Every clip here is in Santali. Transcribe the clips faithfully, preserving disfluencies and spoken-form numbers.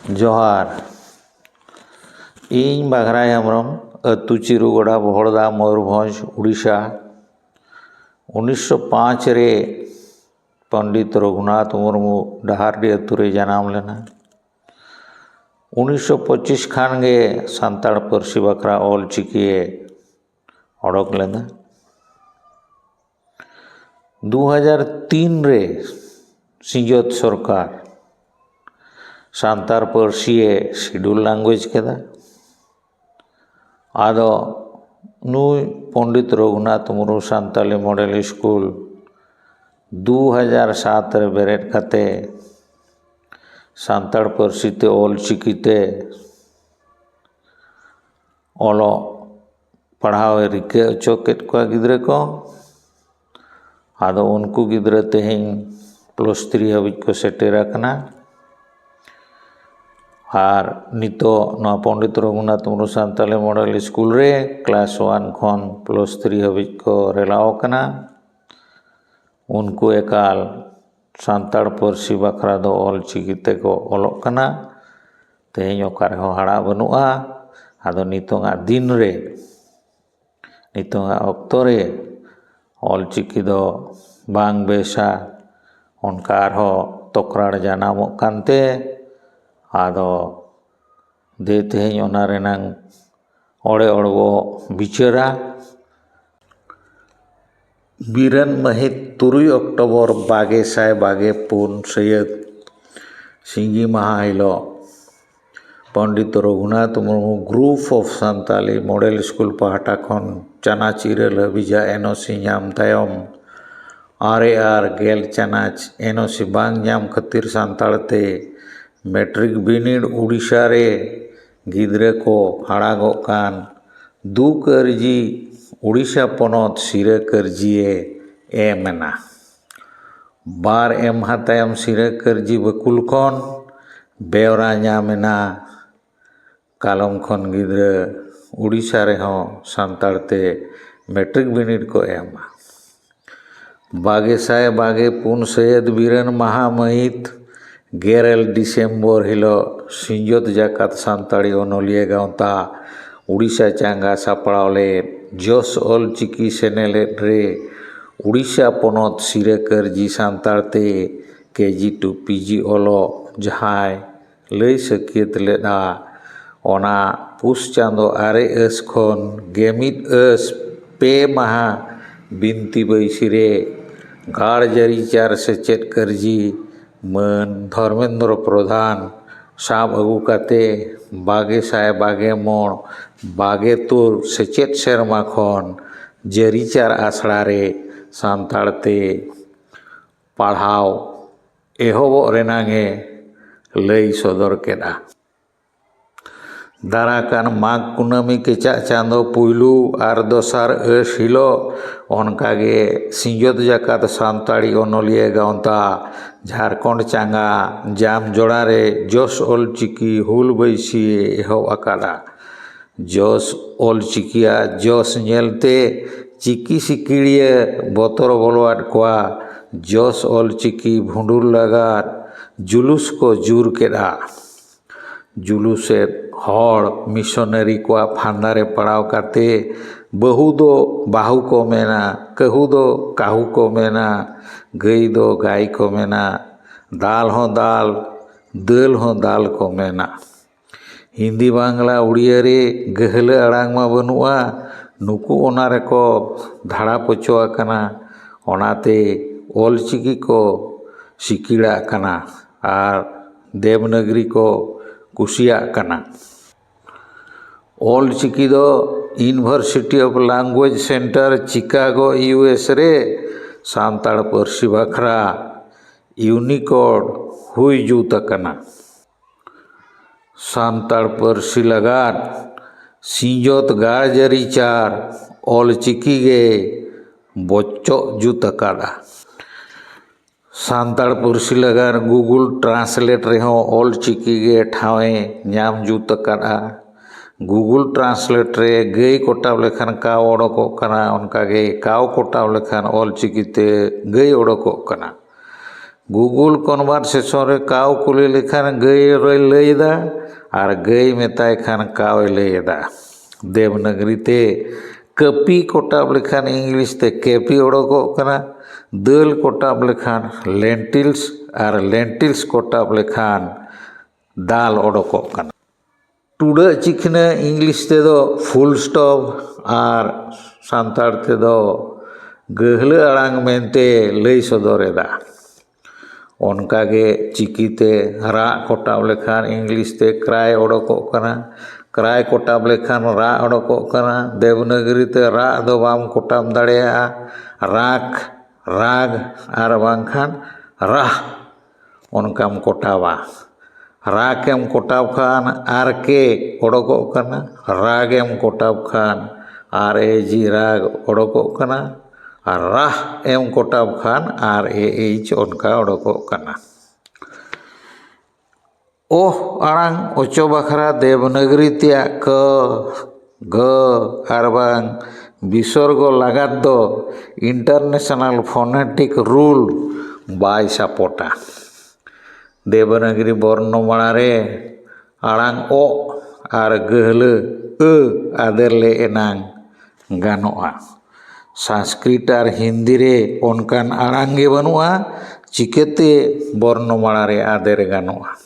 ᱡᱚᱦᱟᱨ᱾ ᱤᱧ ᱵᱟᱜᱷᱨᱟᱭ ᱦᱮᱢᱵᱨᱚᱢ, ᱟᱹᱛᱩ ᱪᱤᱨᱩᱜᱚᱰᱟ, ᱵᱚᱦᱚᱲᱫᱟ, ᱢᱚᱭᱩᱨᱵᱷᱚᱸᱡᱽ, ᱩᱲᱤᱥᱥᱟ᱾ ᱩᱱᱤᱥᱥᱚ ᱯᱟᱸᱪ ᱨᱮ ᱯᱚᱱᱰᱤᱛ ᱨᱚᱜᱷᱩᱱᱟᱛᱷ ᱢᱩᱨᱢᱩ ᱰᱟᱦᱟᱨᱰᱤ ᱟᱹᱛᱩ ᱨᱮ ᱡᱟᱱᱟᱢ ᱞᱮᱱᱟ᱾ ᱩᱱᱤᱥᱥᱚ ᱯᱚᱸᱪᱤᱥ ᱠᱷᱟᱱ ᱜᱮ ᱥᱟᱱᱛᱟᱲ ᱯᱟᱹᱨᱥᱤ ᱵᱟᱠᱷᱨᱟ ᱚᱞ ᱪᱤᱠᱤ ᱮ ᱚᱰᱚᱠ ᱞᱮᱫᱟ᱾ ᱫᱩ ᱦᱟᱡᱟᱨ ᱛᱤᱱ ᱨᱮ ᱥᱤᱧᱚᱛ ᱥᱚᱨᱠᱟᱨ ᱥᱟᱱᱛᱟᱲ ᱯᱟᱹᱨᱥᱤ ᱮ schedule language ᱠᱮᱫᱟ᱾ ᱟᱫᱚ ᱱᱩᱭ ᱯᱚᱱᱰᱤᱛ ᱨᱚᱜᱷᱩᱱᱟᱛᱷ ᱢᱩᱨᱢᱩ ᱥᱟᱱᱛᱟᱞᱤ ᱢᱚᱰᱮᱞ ᱥᱠᱩᱞ ᱫᱩ ᱦᱟᱡᱟᱨ ᱥᱟᱛ ᱨᱮ ᱵᱮᱨᱮᱫ ᱠᱟᱛᱮ ᱥᱟᱱᱛᱟᱲ ᱯᱟᱹᱨᱥᱤ ᱛᱮ ᱚᱞ ᱪᱤᱠᱤ ᱛᱮ ᱚᱞᱚᱜ ᱯᱟᱲᱦᱟᱣ ᱮ ᱨᱤᱠᱟᱹ ᱦᱚᱪᱚ ᱠᱮᱫ ᱠᱚᱣᱟ ᱜᱤᱫᱽᱨᱟᱹ ᱠᱚ᱾ ᱟᱫᱚ ᱩᱱᱠᱩ ᱜᱤᱫᱽᱨᱟᱹ ᱛᱮᱦᱮᱧ ᱯᱞᱟᱥ ᱛᱷᱨᱤ ᱦᱟᱹᱵᱤᱡ ᱠᱚ ᱥᱮᱴᱮᱨ ᱟᱠᱟᱱᱟ᱾ ᱟᱨ ᱱᱤᱛᱚᱜ ᱱᱚᱣᱟ ᱯᱚᱱᱰᱤᱛ ᱨᱚᱜᱷᱩᱱᱟᱛᱷ ᱢᱩᱨᱢᱩ ᱥᱟᱱᱛᱟᱞᱤ ᱢᱚᱰᱮᱞ ᱥᱠᱩᱞ ᱨᱮ ᱠᱞᱟᱥ ᱚᱣᱟᱱ ᱠᱷᱚᱱ ᱯᱞᱟᱥ ᱛᱷᱨᱤ ᱦᱟᱹᱵᱤᱡ ᱠᱚ ᱨᱮᱞᱟᱣ ᱟᱠᱟᱱᱟ᱾ ᱩᱱᱠᱩ ᱮᱠᱟᱞ ᱥᱟᱱᱛᱟᱲ ᱯᱟᱹᱨᱥᱤ ᱵᱟᱠᱷᱨᱟ ᱫᱚ ᱚᱞ ᱪᱤᱠᱤ ᱛᱮᱠᱚ ᱚᱞᱚᱜ ᱠᱟᱱᱟ᱾ ᱛᱮᱦᱮᱧ ᱚᱠᱟ ᱨᱮᱦᱚᱸ ᱦᱟᱲᱟᱜ ᱵᱟᱹᱱᱩᱜᱼᱟ᱾ ᱟᱫᱚ ᱱᱤᱛᱚᱝᱟᱜ ᱫᱤᱱ ᱨᱮ, ᱱᱤᱛᱚᱝᱟᱜ ᱚᱠᱛᱚ ᱨᱮ ᱚᱞ ᱪᱤᱠᱤ ᱫᱚ ᱵᱟᱝ ᱵᱮᱥᱟ, ᱚᱱᱠᱟ ᱟᱨᱦᱚᱸ ᱛᱚᱠᱨᱟᱨ ᱡᱟᱱᱟᱢᱚᱜ ᱠᱟᱱᱛᱮ, ᱟᱫᱚ ᱫᱮ ᱛᱮᱦᱮᱧ ᱚᱱᱟ ᱨᱮᱱᱟᱝ ᱚᱲᱮ ᱚᱲᱵᱚ ᱵᱤᱪᱟᱹᱨᱟ᱾ ᱵᱤᱨᱟᱹᱱ ᱢᱟᱹᱦᱤᱛ ᱛᱩᱨᱩᱭ ᱚᱠᱴᱳᱵᱚᱨ ᱵᱟᱜᱮ ᱥᱟᱭ ᱵᱟᱜᱮ ᱯᱩᱱ ᱥᱟᱹᱭᱟᱹᱛ ᱥᱤᱸᱜᱤ ᱢᱟᱦᱟ ᱦᱤᱞᱳᱜ Pandit Raghunath Murmu Group of Santali model school ᱯᱟᱦᱴᱟ ᱠᱷᱚᱱ ᱪᱟᱱᱟᱪ ᱤᱨᱟᱹᱞ ᱦᱟᱹᱵᱤᱡᱟᱜ ᱮᱱ ᱳ ᱥᱤ ᱧᱟᱢ ᱛᱟᱭᱚᱢ, ᱟᱨᱮ ᱟᱨ ᱜᱮᱞ ᱪᱟᱱᱟᱪ ᱮᱱ ᱳ ᱥᱤ ᱵᱟᱝ ᱧᱟᱢ ᱠᱷᱟᱹᱛᱤᱨ ᱥᱟᱱᱛᱟᱲ ᱛᱮ ᱢᱮᱴᱨᱤᱠ ᱵᱤᱱᱤᱰ ᱩᱲᱤᱥᱥᱟ ᱨᱮ ᱜᱤᱫᱽᱨᱟᱹ ᱠᱚ ᱟᱲᱟᱜᱚᱜ ᱠᱟᱱ ᱫᱩᱠ ᱟᱹᱨᱡᱤ ᱩᱲᱤᱥᱥᱟ ᱯᱚᱱᱚᱛ ᱥᱤᱨᱟᱹ ᱠᱟᱹᱨᱡᱤᱭᱮ ᱮᱢ ᱮᱱᱟ᱾ ᱵᱟᱨ ᱮᱢᱦᱟ ᱛᱟᱭᱚᱢ ᱥᱤᱨᱟᱹ ᱠᱟᱹᱨᱡᱤ ᱵᱟᱹᱠᱩᱞ ᱠᱷᱚᱱ ᱵᱮᱣᱨᱟ ᱧᱟᱢ ᱮᱱᱟ, ᱠᱟᱞᱚᱢ ᱠᱷᱚᱱ ᱜᱤᱫᱽᱨᱟᱹ ᱩᱲᱤᱥᱥᱟ ᱨᱮᱦᱚᱸ ᱥᱟᱱᱛᱟᱲ ᱛᱮ ᱢᱮᱴᱨᱤᱠ ᱵᱤᱱᱤᱰ ᱠᱚ ᱮᱢᱟ᱾ ᱵᱟᱜᱮ ᱥᱟᱭ ᱵᱟᱜᱮ ᱯᱩᱱ ᱥᱟᱹᱭᱟᱹᱫ ᱵᱤᱨᱟᱹᱱ ᱢᱟᱦᱟ ᱢᱟᱹᱦᱤᱛ ᱜᱮᱨᱮᱞ ᱰᱤᱥᱮᱢᱵᱚᱨ ᱦᱤᱞᱳᱜ ᱥᱤᱧᱚᱛ ᱡᱟᱠᱟᱛ ᱥᱟᱱᱛᱟᱲᱤ ᱚᱱᱚᱞᱤᱭᱟᱹ ᱜᱟᱶᱛᱟ ᱩᱲᱤᱥᱥᱟ ᱪᱟᱸᱜᱟ ᱥᱟᱯᱲᱟᱣ ᱞᱮᱫ ᱡᱚᱥ ᱚᱞ ᱪᱤᱠᱤ ᱥᱮᱱᱮᱞᱮᱫ ᱨᱮ ᱩᱲᱤᱥᱥᱟ ᱯᱚᱱᱚᱛ ᱥᱤᱨᱟᱹ ᱠᱟᱹᱨᱡᱤ ᱥᱟᱱᱛᱟᱲ ᱛᱮ ᱠᱮ ᱡᱤ ᱴᱩ ᱯᱤ ᱡᱤ ᱚᱞᱚᱜ ᱡᱟᱦᱟᱸᱭ ᱞᱟᱹᱭ ᱥᱟᱹᱠᱭᱟᱹᱛ ᱞᱮᱫᱼᱟ᱾ ᱚᱱᱟ ᱯᱩᱥ ᱪᱟᱸᱫᱚ ᱟᱨᱮ ᱟᱹᱥ ᱠᱷᱚᱱ ᱜᱮᱢᱤᱫ ᱟᱹᱥ ᱯᱮ ᱢᱟᱦᱟ ᱵᱤᱱᱛᱤ ᱵᱟᱹᱭᱥᱤ ᱨᱮ ᱜᱟᱲ ᱡᱟᱹᱨᱤ ᱪᱟᱨ ᱥᱮᱪᱮᱫ ᱠᱟᱹᱨᱡᱤ ᱢᱟᱹᱱ ᱫᱷᱚᱨᱢᱮᱱᱫᱨᱚ ᱯᱨᱚᱫᱷᱟᱱ ᱥᱟᱵ ᱟᱹᱜᱩ ᱠᱟᱛᱮ ᱵᱟᱜᱮ ᱥᱟᱭ ᱵᱟᱜᱮ ᱢᱚᱬ ᱵᱟᱜᱮ ᱛᱩᱨ ᱥᱮᱪᱮᱫ ᱥᱮᱨᱢᱟ ᱠᱷᱚᱱ ᱡᱟᱹᱨᱤ ᱪᱟᱨ ᱟᱥᱲᱟ ᱨᱮ ᱥᱟᱱᱛᱟᱲ ᱛᱮ ᱯᱟᱲᱦᱟᱣ ᱮᱦᱚᱵᱚᱜ ᱨᱮᱱᱟᱝ ᱮ ᱞᱟᱹᱭ ᱥᱚᱫᱚᱨ ᱠᱮᱫᱼᱟ᱾ ᱫᱟᱨᱟ ᱠᱟᱱ ᱢᱟᱜᱽ ᱠᱩᱱᱟᱹᱢᱤ ᱠᱮᱪᱟᱜ ᱪᱟᱸᱫᱚ ᱯᱩᱭᱞᱩ ᱟᱨ ᱫᱚᱥᱟᱨ ᱟᱹᱥ ᱦᱤᱞᱳᱜ ᱚᱱᱠᱟᱜᱮ ᱥᱤᱧᱚᱛ ᱡᱟᱠᱟᱛ ᱥᱟᱱᱛᱟᱲᱤ ᱚᱱᱚᱞᱤᱭᱟᱹ ᱜᱟᱶᱛᱟ ᱡᱷᱟᱲᱠᱷᱚᱸᱰ ᱪᱟᱸᱜᱟ ᱡᱟᱢ ᱡᱚᱲᱟ ᱨᱮ ᱡᱚᱥ ᱚᱞ ᱪᱤᱠᱤ ᱦᱩᱞ ᱵᱟᱹᱭᱥᱤ ᱮᱦᱚᱵ ᱟᱠᱟᱫᱼᱟ᱾ ᱡᱚᱥ ᱚᱞ ᱪᱤᱠᱤᱭᱟᱜ ᱡᱚᱥ ᱧᱮᱞᱛᱮ ᱪᱤᱠᱤ ᱥᱤᱠᱤᱲᱤᱭᱟᱹ ᱵᱚᱛᱚᱨ ᱵᱚᱞᱚᱣᱟᱫ ᱠᱚᱣᱟ᱾ ᱡᱚᱥ ᱚᱞ ᱪᱤᱠᱤ ᱵᱷᱩᱸᱰᱩᱨ ᱞᱟᱜᱟᱫ ᱡᱩᱞᱩᱥ ᱠᱚ ᱡᱩᱨ ᱠᱮᱫᱼᱟ᱾ ᱡᱩᱞᱩᱥᱮᱫ ᱦᱚᱲ ᱢᱤᱥᱚᱱᱟᱨᱤ ᱠᱚᱣᱟᱜ ᱯᱷᱟᱱᱫᱟ ᱨᱮ ᱯᱟᱲᱟᱣ ᱠᱟᱛᱮ ᱵᱟᱹᱦᱩ ᱫᱚ ᱵᱟᱹᱦᱩ ᱠᱚ ᱢᱮᱱᱟ, ᱠᱟᱹᱦᱩ ᱫᱚ ᱠᱟᱹᱦᱩ ᱠᱚ ᱢᱮᱱᱟ, ᱜᱟᱹᱭ ᱫᱚ ᱜᱟᱭ ᱠᱚ ᱢᱮᱱᱟ, ᱫᱟᱞ ᱦᱚᱸ ᱫᱟᱞ, ᱫᱟᱹᱞ ᱦᱚᱸ ᱫᱟᱞ ᱠᱚ ᱢᱮᱱᱟ᱾ ᱦᱤᱱᱫᱤ, ᱵᱟᱝᱞᱟ, ᱩᱲᱤᱭᱟᱹ ᱨᱮ ᱜᱟᱹᱦᱞᱟᱹ ᱟᱲᱟᱝ ᱢᱟ ᱵᱟᱹᱱᱩᱜᱼᱟ᱾ ᱱᱩᱠᱩ ᱚᱱᱟ ᱨᱮᱠᱚ ᱫᱷᱟᱲᱟᱯ ᱦᱚᱪᱚ ᱟᱠᱟᱱᱟ᱾ ᱚᱱᱟᱛᱮ ᱚᱞ ᱪᱤᱠᱤ ᱠᱚ ᱥᱤᱠᱤᱲᱟᱜ ᱠᱟᱱᱟ ᱟᱨ ᱫᱮᱵᱽᱱᱟᱜᱽᱨᱤ ᱠᱚ ᱠᱩᱥᱤᱭᱟᱜ ᱠᱟᱱᱟ᱾ ᱚᱞ ᱪᱤᱠᱤ ᱫᱚ University of Language Center, Chicago, U S ᱨᱮ ᱥᱟᱱᱛᱟᱲ ᱯᱟᱹᱨᱥᱤ ᱵᱟᱠᱷᱨᱟ ᱤᱭᱩᱱᱤᱠᱳᱰ ᱦᱩᱭ ᱡᱩᱛ ᱟᱠᱟᱱᱟ᱾ ᱥᱟᱱᱛᱟᱲ ᱯᱟᱹᱨᱥᱤ ᱞᱟᱜᱟᱫ ᱥᱤᱧᱚᱛ ᱜᱟᱲ ᱡᱟᱹᱨᱤ ᱪᱟᱨ ᱚᱞ ᱪᱤᱠᱤ ᱜᱮ ᱵᱚᱪᱚᱜ ᱡᱩᱛ ᱟᱠᱟᱫᱼᱟ᱾ ᱥᱟᱱᱛᱟᱲ ᱯᱟᱹᱨᱥᱤ ᱞᱟᱜᱟᱫ Google Translate ᱨᱮᱦᱚᱸ ᱚᱞ ᱪᱤᱠᱤ ᱜᱮ ᱴᱷᱟᱶ ᱮ ᱧᱟᱢ ᱡᱩᱛ ᱟᱠᱟᱫᱼᱟ᱾ Google Translate ᱨᱮ ᱜᱟᱹᱭ ᱠᱚᱴᱟᱵ ᱞᱮᱠᱷᱟᱱ ᱠᱟᱣ ᱚᱰᱚᱠᱚᱜ ᱠᱟᱱᱟ, ᱚᱱᱠᱟᱜᱮ ᱠᱟᱣ ᱠᱚᱴᱟᱵ ᱞᱮᱠᱷᱟᱱ ᱚᱞ ᱪᱤᱠᱤᱛᱮ ᱜᱟᱹᱭ ᱚᱰᱚᱠᱚᱜ ᱠᱟᱱᱟ᱾ ᱜᱩᱜᱩᱞ ᱠᱚᱱᱵᱷᱟᱨᱥᱮᱥᱚᱱ ᱨᱮ ᱠᱟᱣ ᱠᱩᱞᱤ ᱞᱮᱠᱷᱟᱱ ᱜᱟᱹᱭ ᱨᱚᱭ ᱞᱟᱹᱭ ᱮᱫᱟ, ᱟᱨ ᱜᱟᱹᱭ ᱢᱮᱛᱟᱭ ᱠᱷᱟᱱ ᱠᱟᱣᱮ ᱞᱟᱹᱭ ᱮᱫᱟ᱾ ᱫᱮᱵᱽᱱᱟᱜᱽᱨᱤ ᱛᱮ ᱠᱟᱹᱯᱤ ᱠᱚᱴᱟᱵ ᱞᱮᱠᱷᱟᱱ ᱤᱝᱞᱤᱥ ᱛᱮ ᱠᱮᱯᱤ ᱚᱰᱚᱠᱚᱜ ᱠᱟᱱᱟ᱾ ᱫᱟᱹᱞ ᱠᱚᱴᱟᱵ ᱞᱮᱠᱷᱟᱱ ᱞᱮᱱᱴᱤᱞᱥ, ᱟᱨ ᱞᱮᱱᱴᱤᱞᱥ ᱠᱚᱴᱟᱵ ᱞᱮᱠᱷᱟᱱ ᱫᱟᱞ ᱚᱰᱚᱠᱚᱜ ᱠᱟᱱᱟ᱾ ᱴᱩᱰᱟᱹᱜ ᱪᱤᱠᱷᱱᱟᱹ ᱤᱝᱞᱤᱥ ᱛᱮᱫᱚ ᱯᱷᱩᱞ ᱥᱴᱚᱯ ᱟᱨ ᱥᱟᱱᱛᱟᱲ ᱛᱮᱫᱚ ᱜᱟᱹᱦᱞᱟᱹ ᱟᱲᱟᱝ ᱢᱮᱱᱛᱮ ᱞᱟᱹᱭ ᱥᱚᱫᱚᱨ ᱮᱫᱟ᱾ ᱚᱱᱠᱟᱜᱮ ᱪᱤᱠᱤᱛᱮ ᱨᱟᱜ ᱠᱚᱴᱟᱵ ᱞᱮᱠᱷᱟᱱ ᱤᱝᱞᱤᱥ ᱛᱮ ᱠᱨᱟᱭ ᱚᱰᱚᱠᱚᱜ ᱠᱟᱱᱟ, ᱠᱨᱟᱭ ᱠᱚᱴᱟᱵ ᱞᱮᱠᱷᱟᱱ ᱨᱟᱜ ᱚᱰᱚᱠᱚᱜ ᱠᱟᱱᱟ᱾ ᱫᱮᱵᱽᱱᱟᱜᱽᱨᱤ ᱛᱮ ᱨᱟᱜ ᱫᱚ ᱵᱟᱢ ᱠᱚᱴᱟᱵ ᱫᱟᱲᱮᱭᱟᱜᱼᱟ, ᱨᱟᱜᱽ, ᱨᱟᱜᱽ ᱟᱨ ᱵᱟᱝᱠᱷᱟᱱ ᱨᱟᱦ ᱚᱱᱠᱟᱢ ᱠᱚᱴᱟᱵᱟ᱾ ᱨᱟᱠ ᱮᱢ ᱠᱚᱴᱟᱣ ᱠᱷᱟᱱ ᱟᱨ ᱠᱮ ᱚᱰᱚᱠᱚᱜ ᱠᱟᱱᱟ, ᱨᱟᱜᱽ ᱮᱢ ᱠᱚᱴᱟᱣ ᱠᱷᱟᱱ ᱟᱨ ᱮ ᱡᱤ ᱨᱟᱜᱽ ᱚᱰᱚᱠᱚᱜ ᱠᱟᱱᱟ, ᱟᱨ ᱨᱟᱦ ᱮᱢ ᱠᱚᱴᱟᱣ ᱠᱷᱟᱱ ᱟᱨ ᱮ ᱮᱭᱤᱪ ᱚᱱᱠᱟ ᱚᱰᱚᱠᱚᱜ ᱠᱟᱱᱟ᱾ ᱚᱦ ᱟᱲᱟᱝ ᱚᱪᱚ ᱵᱟᱠᱷᱨᱟ ᱫᱮᱵᱽᱱᱟᱜᱽᱨᱤ ᱛᱮᱭᱟᱜ ᱠ, ᱜ ᱟᱨ ᱵᱟᱝ ᱵᱤᱥᱚᱨᱜᱚ ᱞᱟᱜᱟᱛ ᱫᱚ ᱤᱱᱴᱟᱨᱱᱮᱥᱱᱟᱞ ᱯᱷᱳᱱᱮᱴᱤᱠ ᱨᱩᱞ ᱵᱟᱭ ᱥᱟᱯᱳᱨᱴᱟ᱾ ᱫᱮᱵᱽᱱᱟᱜᱽᱨᱤ ᱵᱚᱨᱱᱚᱢᱟᱞᱟ ᱨᱮ ᱟᱲᱟᱝ ᱚᱜ ᱟᱨ ᱜᱟᱹᱦᱞᱟᱹ ᱟᱹ ᱟᱫᱮᱨ ᱞᱮ ᱮᱱᱟᱝ ᱜᱟᱱᱚᱜᱼᱟ᱾ ᱥᱟᱱᱥᱠᱨᱤᱴ ᱟᱨ ᱦᱤᱱᱫᱤ ᱨᱮ ᱚᱱᱠᱟᱱ ᱟᱲᱟᱝ ᱜᱮ ᱵᱟᱹᱱᱩᱜᱼᱟ, ᱪᱤᱠᱟᱹᱛᱮ ᱵᱚᱨᱱᱚᱢᱟᱞᱟ ᱨᱮ ᱟᱫᱮᱨ ᱜᱟᱱᱚᱜᱼᱟ?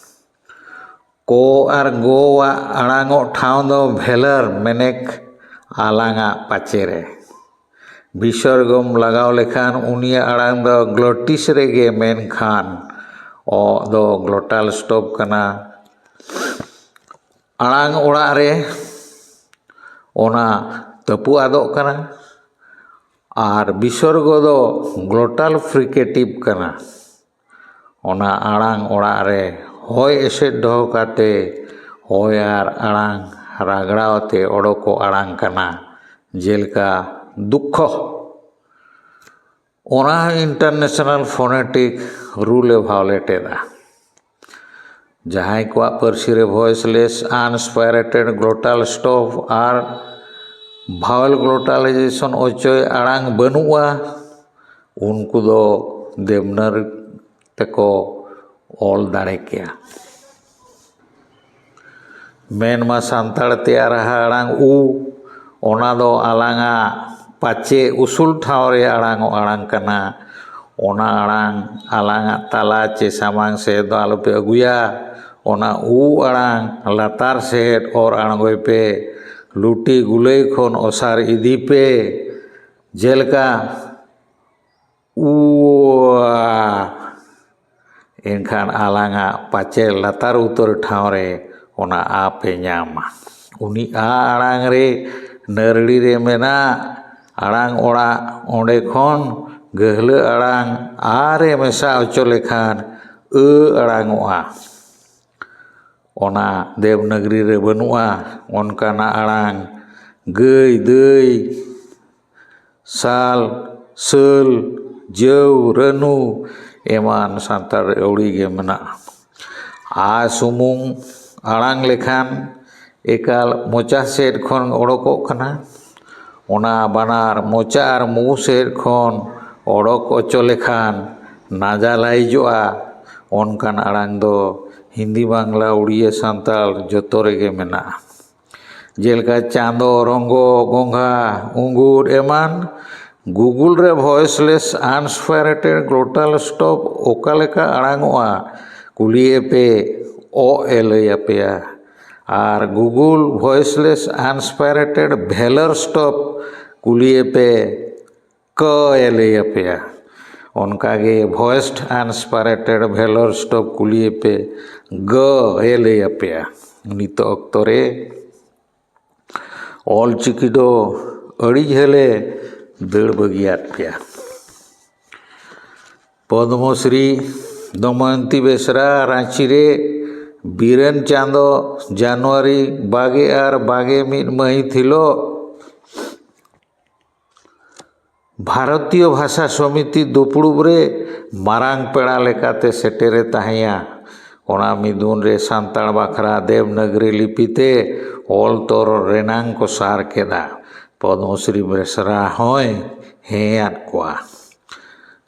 ᱠᱚ ᱟᱨ ᱜᱚᱣᱟᱜ ᱟᱲᱟᱝᱚᱜ ᱴᱷᱟᱶ ᱫᱚ ᱵᱷᱮᱞᱟᱨ, ᱢᱮᱱᱮᱠ ᱟᱞᱟᱝᱟᱜ ᱯᱟᱪᱮ ᱨᱮ᱾ ᱵᱤᱥᱚᱨᱜᱚᱢ ᱞᱟᱜᱟᱣ ᱞᱮᱠᱷᱟᱱ ᱩᱱᱤᱭᱟᱜ ᱟᱲᱟᱝ ᱫᱚ ᱜᱞᱚᱴᱤᱥ ᱨᱮᱜᱮ, ᱢᱮᱱᱠᱷᱟᱱ ᱚ ᱫᱚ ᱜᱞᱚᱴᱟᱞ ᱥᱴᱚᱯ ᱠᱟᱱᱟ᱾ ᱟᱲᱟᱝ ᱚᱲᱟᱜ ᱨᱮ ᱚᱱᱟ ᱛᱟᱹᱯᱩ ᱟᱫᱚᱜ ᱠᱟᱱᱟ᱾ ᱟᱨ ᱵᱤᱥᱚᱨᱜᱚ ᱫᱚ ᱜᱞᱚᱴᱟᱞ ᱯᱷᱨᱤᱠᱮᱴᱤᱵᱷ ᱠᱟᱱᱟ᱾ ᱚᱱᱟ ᱟᱲᱟᱝ ᱚᱲᱟᱜ ᱨᱮ ᱦᱚᱭ ᱮᱥᱮᱫ ᱫᱚᱦᱚ ᱠᱟᱛᱮ ᱦᱚᱭ ᱟᱨ ᱟᱲᱟᱝ ᱨᱟᱜᱽᱲᱟᱣ ᱛᱮ ᱚᱰᱚᱠᱚᱜ ᱟᱲᱟᱝ ᱠᱟᱱᱟ, ᱡᱮᱞᱮᱠᱟ ᱫᱩᱠᱠᱷᱚ᱾ ᱚᱱᱟ ᱤᱱᱴᱟᱨᱱᱮᱥᱱᱟᱞ ᱯᱷᱳᱱᱮᱴᱤᱠ ᱨᱩᱞ ᱮ ᱵᱷᱟᱭᱳᱞᱮᱴ ᱮᱫᱟ᱾ ᱡᱟᱦᱟᱸᱭ ᱠᱚᱣᱟᱜ ᱯᱟᱹᱨᱥᱤ ᱨᱮ ᱵᱷᱚᱭᱮᱥᱞᱮᱥ, ᱟᱱᱥᱯᱟᱭᱨᱮᱴᱮᱰ ᱜᱞᱚᱴᱟᱞ ᱥᱴᱚᱯ ᱟᱨ ᱵᱷᱟᱣᱮᱞ ᱜᱞᱚᱴᱟᱞᱟᱭᱡᱮᱥᱚᱱ ᱚᱪᱚᱭ ᱟᱲᱟᱝ ᱵᱟᱹᱱᱩᱜᱼᱟ, ᱩᱱᱠᱩ ᱫᱚ ᱫᱮᱵᱽᱱᱟᱜᱽᱨᱤ ᱛᱮᱠᱚ ᱚᱞ ᱫᱟᱲᱮ ᱠᱮᱭᱟ᱾ ᱢᱮᱱᱢᱟ ᱥᱟᱱᱛᱟᱲ ᱛᱮ ᱨᱟᱦᱟ ᱟᱲᱟᱝ ᱩ, ᱚᱱᱟ ᱫᱚ ᱟᱞᱟᱝᱟᱜ ᱯᱟᱪᱮ ᱩᱥᱩᱞ ᱴᱷᱟᱶ ᱨᱮ ᱟᱲᱟᱝᱚᱜ ᱟᱲᱟᱝ ᱠᱟᱱᱟ᱾ ᱚᱱᱟ ᱟᱲᱟᱝ ᱟᱞᱟᱝᱟᱜ ᱛᱟᱞᱟ ᱪᱮ ᱥᱟᱢᱟᱝ ᱥᱮᱫ ᱫᱚ ᱟᱞᱚᱯᱮ ᱟᱹᱜᱩᱭᱟ᱾ ᱚᱱᱟ ᱩ ᱟᱲᱟᱝ ᱞᱟᱛᱟᱨ ᱥᱮᱫ ᱚᱨ ᱟᱬᱜᱚᱭ ᱯᱮ᱾ ᱞᱩᱴᱤ ᱜᱩᱞᱟᱹᱭ ᱠᱷᱚᱱ ᱚᱥᱟᱨ ᱤᱫᱤ ᱯᱮ᱾ ᱡᱮᱞᱮᱠᱟ ᱩᱣᱟ, ᱮᱱᱠᱷᱟᱱ ᱟᱞᱟᱝᱟᱜ ᱯᱟᱪᱮ ᱞᱟᱛᱟᱨ ᱩᱛᱟᱹᱨ ᱴᱷᱟᱶ ᱨᱮ ᱚᱱᱟ ᱟ ᱯᱮ ᱧᱟᱢᱟ᱾ ᱩᱱᱤ ᱟ ᱟᱲᱟᱝ ᱨᱮ ᱱᱟᱹᱨᱲᱤ ᱨᱮ ᱢᱮᱱᱟᱜ ᱟᱲᱟᱝ ᱚᱲᱟᱜ, ᱚᱸᱰᱮ ᱠᱷᱚᱱ ᱜᱟᱹᱦᱞᱟᱹ ᱟᱲᱟᱝ ᱟ ᱨᱮ ᱢᱮᱥᱟ ᱦᱚᱪᱚ ᱞᱮᱠᱷᱟᱱ ᱟᱹ ᱟᱲᱟᱝᱚᱜᱼᱟ᱾ ᱚᱱᱟ ᱫᱮᱵᱽᱱᱟᱜᱽᱨᱤ ᱨᱮ ᱵᱟᱹᱱᱩᱜᱼᱟ ᱚᱱᱠᱟᱱᱟᱜ ᱟᱲᱟᱝ᱾ ᱜᱟᱹᱭ, ᱫᱟᱹᱭ, ᱥᱟᱞ, ᱥᱟᱹᱞ, ᱡᱟᱹᱣ, ᱨᱟᱹᱱᱩ ᱮᱢᱟᱱ ᱥᱟᱱᱛᱟᱲ ᱨᱮ ᱟᱹᱣᱲᱤ ᱜᱮ ᱢᱮᱱᱟᱜᱼᱟ᱾ ᱟ ᱥᱩᱢᱩᱝ ᱟᱲᱟᱝ ᱞᱮᱠᱷᱟᱱ ᱮᱠᱟᱞ ᱢᱚᱪᱟ ᱥᱮᱫ ᱠᱷᱚᱱ ᱚᱰᱚᱠᱚᱜ ᱠᱟᱱᱟ᱾ ᱚᱱᱟ ᱵᱟᱱᱟᱨ ᱢᱚᱪᱟ ᱟᱨ ᱢᱩ ᱥᱮᱫ ᱠᱷᱚᱱ ᱚᱰᱚᱠ ᱚᱪᱚ ᱞᱮᱠᱷᱟᱱ ᱱᱟᱡᱟᱞᱟᱭᱤᱡᱚᱜᱼᱟ᱾ ᱚᱱᱠᱟᱱ ᱟᱲᱟᱝ ᱫᱚ ᱦᱤᱱᱫᱤ, ᱵᱟᱝᱞᱟ, ᱩᱲᱤᱭᱟ, ᱥᱟᱱᱛᱟᱲ ᱡᱚᱛᱚ ᱨᱮᱜᱮ ᱢᱮᱱᱟᱜᱼᱟ᱾ ᱡᱮᱞᱮᱠᱟ ᱪᱟᱸᱫᱚ, ᱨᱚᱝᱜᱚ, ᱜᱚᱸᱜᱷᱟ, ᱩᱸᱜᱩᱨ ᱮᱢᱟᱱ᱾ Google ᱨᱮ voiceless unaspirated glottal stop ᱚᱠᱟ ᱞᱮᱠᱟ ᱟᱲᱟᱝᱚᱜᱼᱟ ᱠᱩᱞᱤᱭᱮ ᱯᱮ, ᱚ ᱮ ᱞᱟᱹᱭ ᱟᱯᱮᱭᱟ᱾ ᱟᱨ Google voiceless unaspirated velar stop ᱠᱩᱞᱤᱭᱮ ᱯᱮ, ᱠ ᱮ ᱞᱟᱹᱭ ᱟᱯᱮᱭᱟ᱾ ᱚᱱᱠᱟᱜᱮ voiced unaspirated velar stop ᱠᱩᱞᱤᱭᱮ ᱯᱮ, ᱜ ᱮ ᱞᱟᱹᱭ ᱟᱯᱮᱭᱟ᱾ ᱱᱤᱛᱚᱜ ᱚᱠᱛᱚ ᱨᱮ ᱚᱞ ᱪᱤᱠᱤ ᱫᱚ ᱟᱹᱰᱤ ᱡᱷᱟᱹᱞᱮ ᱫᱟᱹᱲ ᱵᱟᱹᱜᱤᱭᱟᱫ ᱯᱮᱭᱟ᱾ ᱯᱚᱫᱽᱢᱚᱥᱨᱤ ᱫᱚᱢᱚᱭᱚᱱᱛᱤ ᱵᱮᱥᱨᱟ ᱨᱟᱸᱪᱤ ᱨᱮ ᱵᱤᱨᱮᱱ ᱪᱟᱸᱫᱚ ᱡᱟᱱᱩᱣᱟᱨᱤ ᱵᱟᱜᱮ ᱟᱨ ᱵᱟᱜᱮ ᱢᱤᱫ ᱢᱟᱹᱦᱤᱛ ᱦᱤᱞᱳᱜ ᱵᱷᱟᱨᱚᱛᱤᱭᱚ ᱵᱷᱟᱥᱟ ᱥᱚᱢᱤᱛᱤ ᱫᱩᱯᱲᱩᱵ ᱨᱮ ᱢᱟᱨᱟᱝ ᱯᱮᱲᱟ ᱞᱮᱠᱟᱛᱮ ᱥᱮᱴᱮᱨᱮ ᱛᱟᱦᱮᱸᱭᱟ᱾ ᱚᱱᱟ ᱢᱤᱫᱩᱱ ᱨᱮ ᱥᱟᱱᱛᱟᱲ ᱵᱟᱠᱷᱨᱟ ᱫᱮᱵᱽᱱᱟᱜᱽᱨᱤ ᱞᱤᱯᱤ ᱛᱮ ᱚᱞ ᱛᱚᱨ ᱨᱮᱱᱟᱝ ᱠᱚ ᱥᱟᱨ ᱠᱮᱫᱟ᱾ ᱯᱚᱫᱽᱢᱚᱥᱨᱤ ᱵᱮᱥᱨᱟ ᱦᱚᱸᱭ ᱦᱮᱸᱭᱟᱫ ᱠᱚᱣᱟ᱾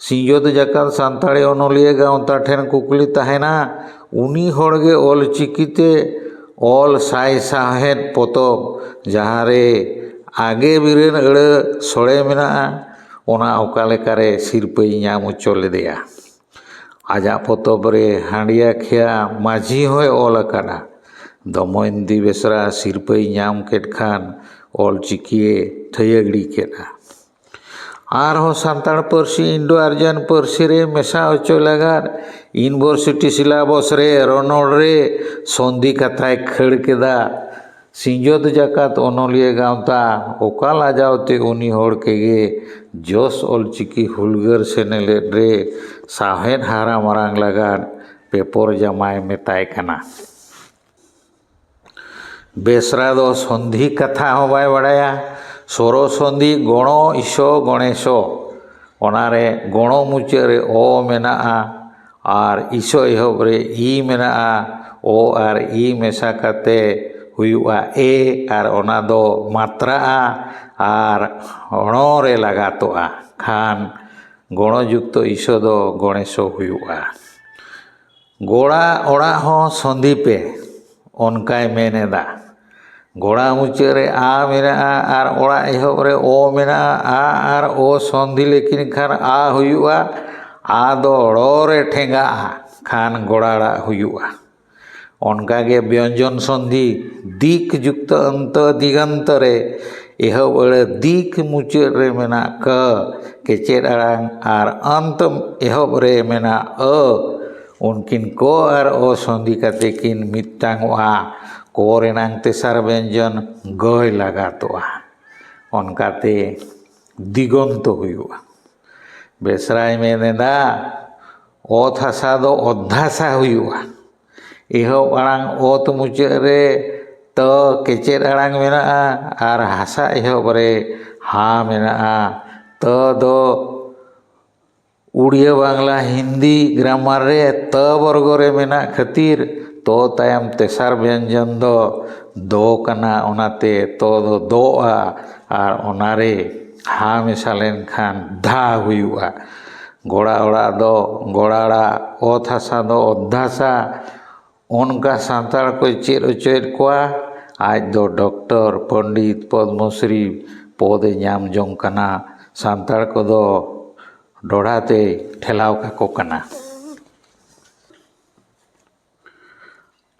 ᱥᱤᱧᱚᱛ ᱡᱟᱠᱟᱛ ᱥᱟᱱᱛᱟᱲᱤ ᱚᱱᱚᱞᱤᱭᱟᱹ ᱜᱟᱶᱛᱟ ᱴᱷᱮᱱ ᱠᱩᱠᱞᱤ ᱛᱟᱦᱮᱱᱟ, ᱩᱱᱤ ᱦᱚᱲ ᱜᱮ ᱚᱞ ᱪᱤᱠᱤ ᱛᱮ ᱚᱞ ᱥᱟᱭ ᱥᱟᱶᱦᱮᱫ ᱯᱚᱛᱚᱵ, ᱡᱟᱦᱟᱸ ᱨᱮ ᱟᱜᱮ ᱵᱤᱨᱟᱹᱱ ᱟᱹᱲᱟᱹ ᱥᱚᱲᱮ ᱢᱮᱱᱟᱜᱼᱟ, ᱚᱱᱟ ᱚᱠᱟ ᱞᱮᱠᱟᱨᱮ ᱥᱤᱨᱯᱟᱹᱭ ᱧᱟᱢ ᱦᱚᱪᱚ ᱞᱮᱫᱮᱭᱟ? ᱟᱡᱟᱜ ᱯᱚᱛᱚᱵ ᱨᱮ ᱦᱟᱸᱰᱤᱭᱟ ᱠᱷᱮᱭᱟ ᱢᱟᱹᱡᱷᱤ ᱦᱚᱸᱭ ᱚᱞ ᱟᱠᱟᱫᱼᱟ᱾ ᱫᱚᱢᱚᱭᱚᱱᱛᱤ ᱵᱮᱥᱨᱟ ᱥᱤᱨᱯᱟᱹᱭ ᱧᱟᱢ ᱠᱮᱫ ᱠᱷᱟᱱ ᱚᱞ ᱪᱤᱠᱤᱭᱮ ᱴᱷᱟᱹᱭᱟᱹᱜᱲᱤ ᱠᱮᱫᱼᱟ᱾ ᱟᱨᱦᱚᱸ ᱥᱟᱱᱛᱟᱲ ᱯᱟᱹᱨᱥᱤ ᱤᱱᱰᱳ ᱟᱨᱡᱟᱱ ᱯᱟᱹᱨᱥᱤ ᱨᱮ ᱢᱮᱥᱟ ᱦᱚᱪᱚ ᱞᱟᱜᱟᱫ ᱤᱭᱩᱱᱤᱵᱷᱟᱨᱥᱤᱴᱤ ᱥᱤᱞᱟᱵᱚᱥ ᱨᱮ ᱨᱚᱱᱚᱲ ᱨᱮ ᱥᱚᱱᱫᱷᱤ ᱠᱟᱛᱷᱟᱭ ᱠᱷᱟᱹᱲ ᱠᱮᱫᱟ᱾ ᱥᱤᱧᱚᱛ ᱡᱟᱠᱟᱛ ᱚᱱᱚᱞᱤᱭᱟᱹ ᱜᱟᱶᱛᱟ ᱚᱠᱟ ᱞᱟᱡᱟᱣ ᱛᱮ ᱩᱱᱤ ᱦᱚᱲ ᱠᱮᱜᱮ ᱡᱚᱥ ᱚᱞᱪᱤᱠᱤ ᱦᱩᱞᱜᱟᱹᱨ ᱥᱮᱱᱮᱞᱮᱫ ᱨᱮ ᱥᱟᱶᱦᱮᱫ ᱦᱟᱨᱟ ᱢᱟᱨᱟᱝ ᱞᱟᱜᱟᱫ ᱯᱮᱯᱚᱨ ᱡᱟᱢᱟᱭ ᱢᱮᱛᱟᱭ ᱠᱟᱱᱟ᱾ ᱵᱮᱥᱨᱟ ᱫᱚ ᱥᱚᱱᱫᱷᱤ ᱠᱟᱛᱷᱟ ᱦᱚᱸ ᱵᱟᱭ ᱵᱟᱲᱟᱭᱟ᱾ ᱥᱚᱨᱚ ᱥᱚᱱᱫᱷᱤ ᱜᱚᱬᱚ ᱤᱥᱚ ᱜᱚᱬᱮᱥᱚ, ᱚᱱᱟᱨᱮ ᱜᱚᱬᱚ ᱢᱩᱪᱟᱹᱫ ᱨᱮ ᱚ ᱢᱮᱱᱟᱜᱼᱟ ᱟᱨ ᱤᱥᱚ ᱮᱦᱚᱵ ᱨᱮ ᱤ ᱢᱮᱱᱟᱜᱼᱟ᱾ ᱚ ᱟᱨ ᱤ ᱢᱮᱥᱟ ᱠᱟᱛᱮ ᱦᱩᱭᱩᱜᱼᱟ ᱮ, ᱟᱨ ᱚᱱᱟ ᱫᱚ ᱢᱟᱛᱨᱟᱜᱼᱟ ᱟᱨ ᱚᱬᱚ ᱨᱮ ᱞᱟᱜᱟᱛᱚᱜᱼᱟ᱾ ᱠᱷᱟᱱ ᱜᱚᱬᱚ ᱡᱩᱠᱛᱚ ᱤᱥᱚ ᱫᱚ ᱜᱚᱬᱮᱥᱚ ᱦᱩᱭᱩᱜᱼᱟ᱾ ᱜᱚᱲᱟ ᱚᱲᱟᱜ ᱦᱚᱸ ᱥᱚᱱᱫᱷᱤ ᱯᱮ, ᱚᱱᱠᱟᱭ ᱢᱮᱱ ᱮᱫᱟ᱾ ᱜᱚᱲᱟ ᱢᱩᱪᱟᱹᱫ ᱨᱮ ᱟ ᱢᱮᱱᱟᱜᱼᱟ ᱟᱨ ᱚᱲᱟᱜ ᱮᱦᱚᱵ ᱨᱮ ᱚ ᱢᱮᱱᱟᱜᱼᱟ᱾ ᱟ ᱟᱨ ᱚ ᱥᱚᱱᱫᱷᱤ ᱞᱮᱠᱤᱱ ᱠᱷᱟᱱ ᱟ ᱦᱩᱭᱩᱜᱼᱟ, ᱟ ᱫᱚ ᱲᱚ ᱨᱮ ᱴᱷᱮᱸᱜᱟᱜᱼᱟ, ᱠᱷᱟᱱ ᱜᱚᱲᱟᱲᱟᱜ ᱦᱩᱭᱩᱜᱼᱟ᱾ ᱚᱱᱠᱟᱜᱮ ᱵᱮᱧᱡᱚᱱ ᱥᱚᱱᱫᱷᱤ ᱫᱤᱠ ᱡᱩᱠᱛᱚ ᱚᱱᱛᱚ ᱫᱤᱜᱚᱱᱛᱚ ᱨᱮ ᱮᱦᱚᱵ ᱟᱹᱲᱟᱹ ᱫᱤᱠ ᱢᱩᱪᱟᱹᱫ ᱨᱮ ᱢᱮᱱᱟᱜ ᱠᱟᱹ ᱠᱮᱪᱮᱫ ᱟᱲᱟᱝ ᱟᱨ ᱚᱱᱛ ᱮᱦᱚᱵ ᱨᱮ ᱢᱮᱱᱟᱜ ᱟᱹ, ᱩᱱᱠᱤᱱ ᱠᱚ ᱟᱨ ᱚ ᱥᱚᱱᱫᱷᱤ ᱠᱟᱛᱮ ᱠᱤᱱ ᱢᱤᱫᱴᱟᱝᱚᱜᱼᱟ᱾ ᱠᱚ ᱨᱮᱱᱟᱝ ᱛᱮᱥᱟᱨ ᱵᱮᱧᱡᱚᱱ ᱜᱟᱹᱭ ᱞᱟᱜᱟᱛᱚᱜᱼᱟ᱾ ᱚᱱᱠᱟᱛᱮ ᱫᱤᱜᱚᱱᱛᱚ ᱦᱩᱭᱩᱜᱼᱟ᱾ ᱵᱮᱥᱨᱟᱭ ᱢᱮᱱ ᱮᱫᱟ, ᱚᱛ ᱦᱟᱥᱟ ᱫᱚ ᱚᱫᱷᱟᱥᱟ ᱦᱩᱭᱩᱜᱼᱟ᱾ ᱮᱦᱚᱵ ᱟᱲᱟᱝ ᱚᱛ ᱢᱩᱪᱟᱹᱫ ᱨᱮ ᱛᱚ ᱠᱮᱪᱮᱫ ᱟᱲᱟᱝ ᱢᱮᱱᱟᱜᱼᱟ ᱟᱨ ᱦᱟᱥᱟ ᱮᱦᱚᱵ ᱨᱮ ᱦᱟ ᱢᱮᱱᱟᱜᱼᱟ᱾ ᱛᱚ ᱫᱚ ᱩᱲᱤᱭᱟ, ᱵᱟᱝᱞᱟ, ᱦᱤᱱᱫᱤ ᱜᱨᱟᱢᱟᱨ ᱨᱮ ᱛᱚ ᱵᱚᱨᱜᱚ ᱨᱮ ᱢᱮᱱᱟᱜ ᱠᱷᱟᱹᱛᱤᱨ ᱛᱚ ᱛᱟᱭᱚᱢ ᱛᱮᱥᱟᱨ ᱵᱮᱧᱡᱚᱱ ᱫᱚ ᱫᱚ ᱠᱟᱱᱟ, ᱚᱱᱟᱛᱮ ᱛᱚ ᱫᱚ ᱫᱚᱜᱼᱟ ᱟᱨ ᱚᱱᱟᱨᱮ ᱦᱟ ᱢᱮᱥᱟ ᱞᱮᱱᱠᱷᱟᱱ ᱫᱷᱟ ᱦᱩᱭᱩᱜᱼᱟ᱾ ᱜᱚᱲᱟ ᱚᱲᱟᱜ ᱫᱚ ᱜᱚᱲᱟᱲᱟ, ᱚᱛ ᱦᱟᱥᱟ ᱫᱚ ᱚᱛ ᱦᱟᱥᱟ, ᱚᱱᱠᱟ ᱥᱟᱱᱛᱟᱲ ᱠᱚᱭ ᱪᱮᱫ ᱦᱚᱪᱚᱭᱮᱫ ᱠᱚᱣᱟ᱾ ᱟᱡ ᱫᱚ ᱰᱚᱠᱴᱚᱨ, ᱯᱚᱱᱰᱤᱛ, ᱯᱚᱫᱽᱢᱚᱥᱨᱤ ᱯᱚᱫᱮ ᱧᱟᱢ ᱡᱚᱝ ᱠᱟᱱᱟ᱾ ᱥᱟᱱᱛᱟᱲ ᱠᱚᱫᱚ ᱰᱚᱲᱦᱟ ᱛᱮᱭ ᱴᱷᱮᱞᱟᱣ ᱠᱟᱠᱚ ᱠᱟᱱᱟ᱾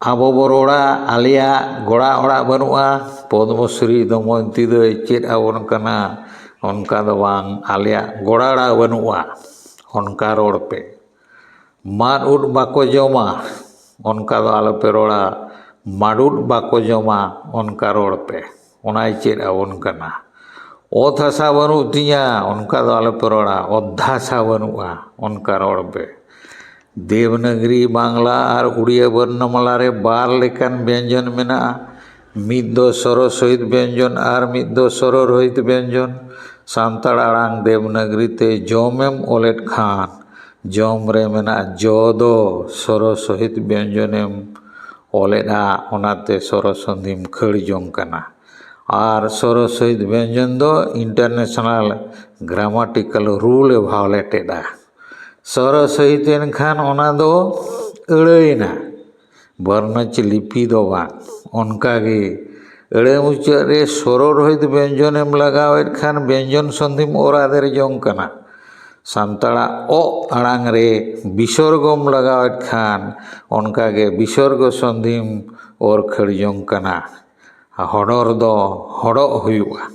ᱟᱵᱚ ᱵᱚ ᱨᱚᱲᱟ, ᱟᱞᱮᱭᱟᱜ ᱜᱚᱲᱟ ᱚᱲᱟᱜ ᱵᱟᱹᱱᱩᱜᱼᱟ, ᱯᱚᱫᱽᱢᱚᱥᱨᱤ ᱫᱚᱢᱚᱭᱚᱱᱛᱤ ᱫᱚᱭ ᱪᱮᱫ ᱟᱵᱚᱱ ᱠᱟᱱᱟ, ᱚᱱᱠᱟ ᱫᱚ ᱵᱟᱝ, ᱟᱞᱮᱭᱟᱜ ᱜᱚᱲᱟ ᱚᱲᱟᱜ ᱵᱟᱹᱱᱩᱜᱼᱟ, ᱚᱱᱠᱟ ᱨᱚᱲ ᱯᱮ᱾ ᱢᱟᱫ ᱩᱫ ᱵᱟᱠᱚ ᱡᱚᱢᱟ, ᱚᱱᱠᱟ ᱫᱚ ᱟᱞᱚᱯᱮ ᱨᱚᱲᱟ, ᱢᱟᱰᱩᱫ ᱵᱟᱠᱚ ᱡᱚᱢᱟ, ᱚᱱᱠᱟ ᱨᱚᱲ ᱯᱮ᱾ ᱚᱱᱟᱭ ᱪᱮᱫ ᱟᱵᱚᱱ ᱠᱟᱱᱟ᱾ ᱚᱛ ᱦᱟᱥᱟ ᱵᱟᱹᱱᱩᱜ ᱛᱤᱧᱟ, ᱚᱱᱠᱟ ᱫᱚ ᱟᱞᱚᱯᱮ ᱨᱚᱲᱟ, ᱚᱛ ᱦᱟᱥᱟ ᱵᱟᱹᱱᱩᱜᱼᱟ, ᱚᱱᱠᱟ ᱨᱚᱲ ᱯᱮ᱾ ᱫᱮᱵᱽᱱᱟᱜᱽᱨᱤ, ᱵᱟᱝᱞᱟ ᱟᱨ ᱩᱲᱤᱭᱟ ᱵᱚᱨᱱᱚᱢᱟᱞᱟ ᱨᱮ ᱵᱟᱨ ᱞᱮᱠᱟᱱ ᱵᱮᱧᱡᱚᱱ ᱢᱮᱱᱟᱜᱼᱟ᱾ ᱢᱤᱫ ᱫᱚ ᱥᱚᱨᱚ ᱥᱚᱦᱤᱛ ᱵᱮᱧᱡᱚᱱ ᱟᱨ ᱢᱤᱫ ᱫᱚ ᱥᱚᱨᱚ ᱨᱚᱦᱤᱛ ᱵᱮᱧᱡᱚᱱ᱾ ᱥᱟᱱᱛᱟᱲ ᱟᱲᱟᱝ ᱫᱮᱵᱽᱱᱟᱜᱽᱨᱤ ᱛᱮ ᱡᱚᱢᱮᱢ ᱚᱞᱮᱫ ᱠᱷᱟᱱ, ᱡᱚᱢ ᱨᱮ ᱢᱮᱱᱟᱜᱼᱟ ᱡᱚ ᱫᱚ ᱥᱚᱨᱚ ᱥᱚᱦᱤᱛ ᱵᱮᱧᱡᱚᱱᱮᱢ ᱚᱞᱮᱫᱼᱟ, ᱚᱱᱟᱛᱮ ᱥᱚᱨᱚ ᱥᱚᱱᱫᱷᱤᱢ ᱠᱷᱟᱹᱲ ᱡᱚᱝ ᱠᱟᱱᱟ᱾ ᱟᱨ ᱥᱚᱨᱚ ᱥᱚᱦᱤᱛ ᱵᱮᱧᱡᱚᱱ ᱫᱚ international grammatical rule ᱮ violate ᱮᱫᱟ᱾ ᱥᱚᱨᱚ ᱥᱚᱦᱤᱛ ᱮᱱᱠᱷᱟᱱ ᱚᱱᱟ ᱫᱚ ᱟᱹᱲᱟᱹᱭᱮᱱᱟ, ᱵᱚᱨᱱᱚᱪ ᱞᱤᱯᱤ ᱫᱚ ᱵᱟᱝ᱾ ᱚᱱᱠᱟᱜᱮ ᱟᱹᱲᱟᱹ ᱢᱩᱪᱟᱹᱫ ᱨᱮ ᱥᱚᱨᱚ ᱨᱚᱦᱤᱛ ᱵᱮᱧᱡᱚᱱᱮᱢ ᱞᱟᱜᱟᱣᱮᱫ ᱠᱷᱟᱱ ᱵᱮᱧᱡᱚᱱ ᱥᱚᱱᱫᱷᱤᱢ ᱚᱨ ᱟᱫᱮᱨ ᱡᱚᱝ ᱠᱟᱱᱟ᱾ ᱥᱟᱱᱛᱟᱲᱟᱜ ᱚᱜ ᱟᱲᱟᱝ ᱨᱮ ᱵᱤᱥᱚᱨᱜᱚᱢ ᱞᱟᱜᱟᱣᱮᱫ ᱠᱷᱟᱱ ᱚᱱᱠᱟᱜᱮ ᱵᱤᱥᱚᱨᱜᱚ ᱥᱚᱱᱫᱷᱤᱢ ᱚᱨ ᱠᱷᱟᱹᱲ ᱡᱚᱝ ᱠᱟᱱᱟ᱾ ᱦᱚᱰᱚᱨ ᱫᱚ ᱦᱚᱰᱚᱜ ᱦᱩᱭᱩᱜᱼᱟ᱾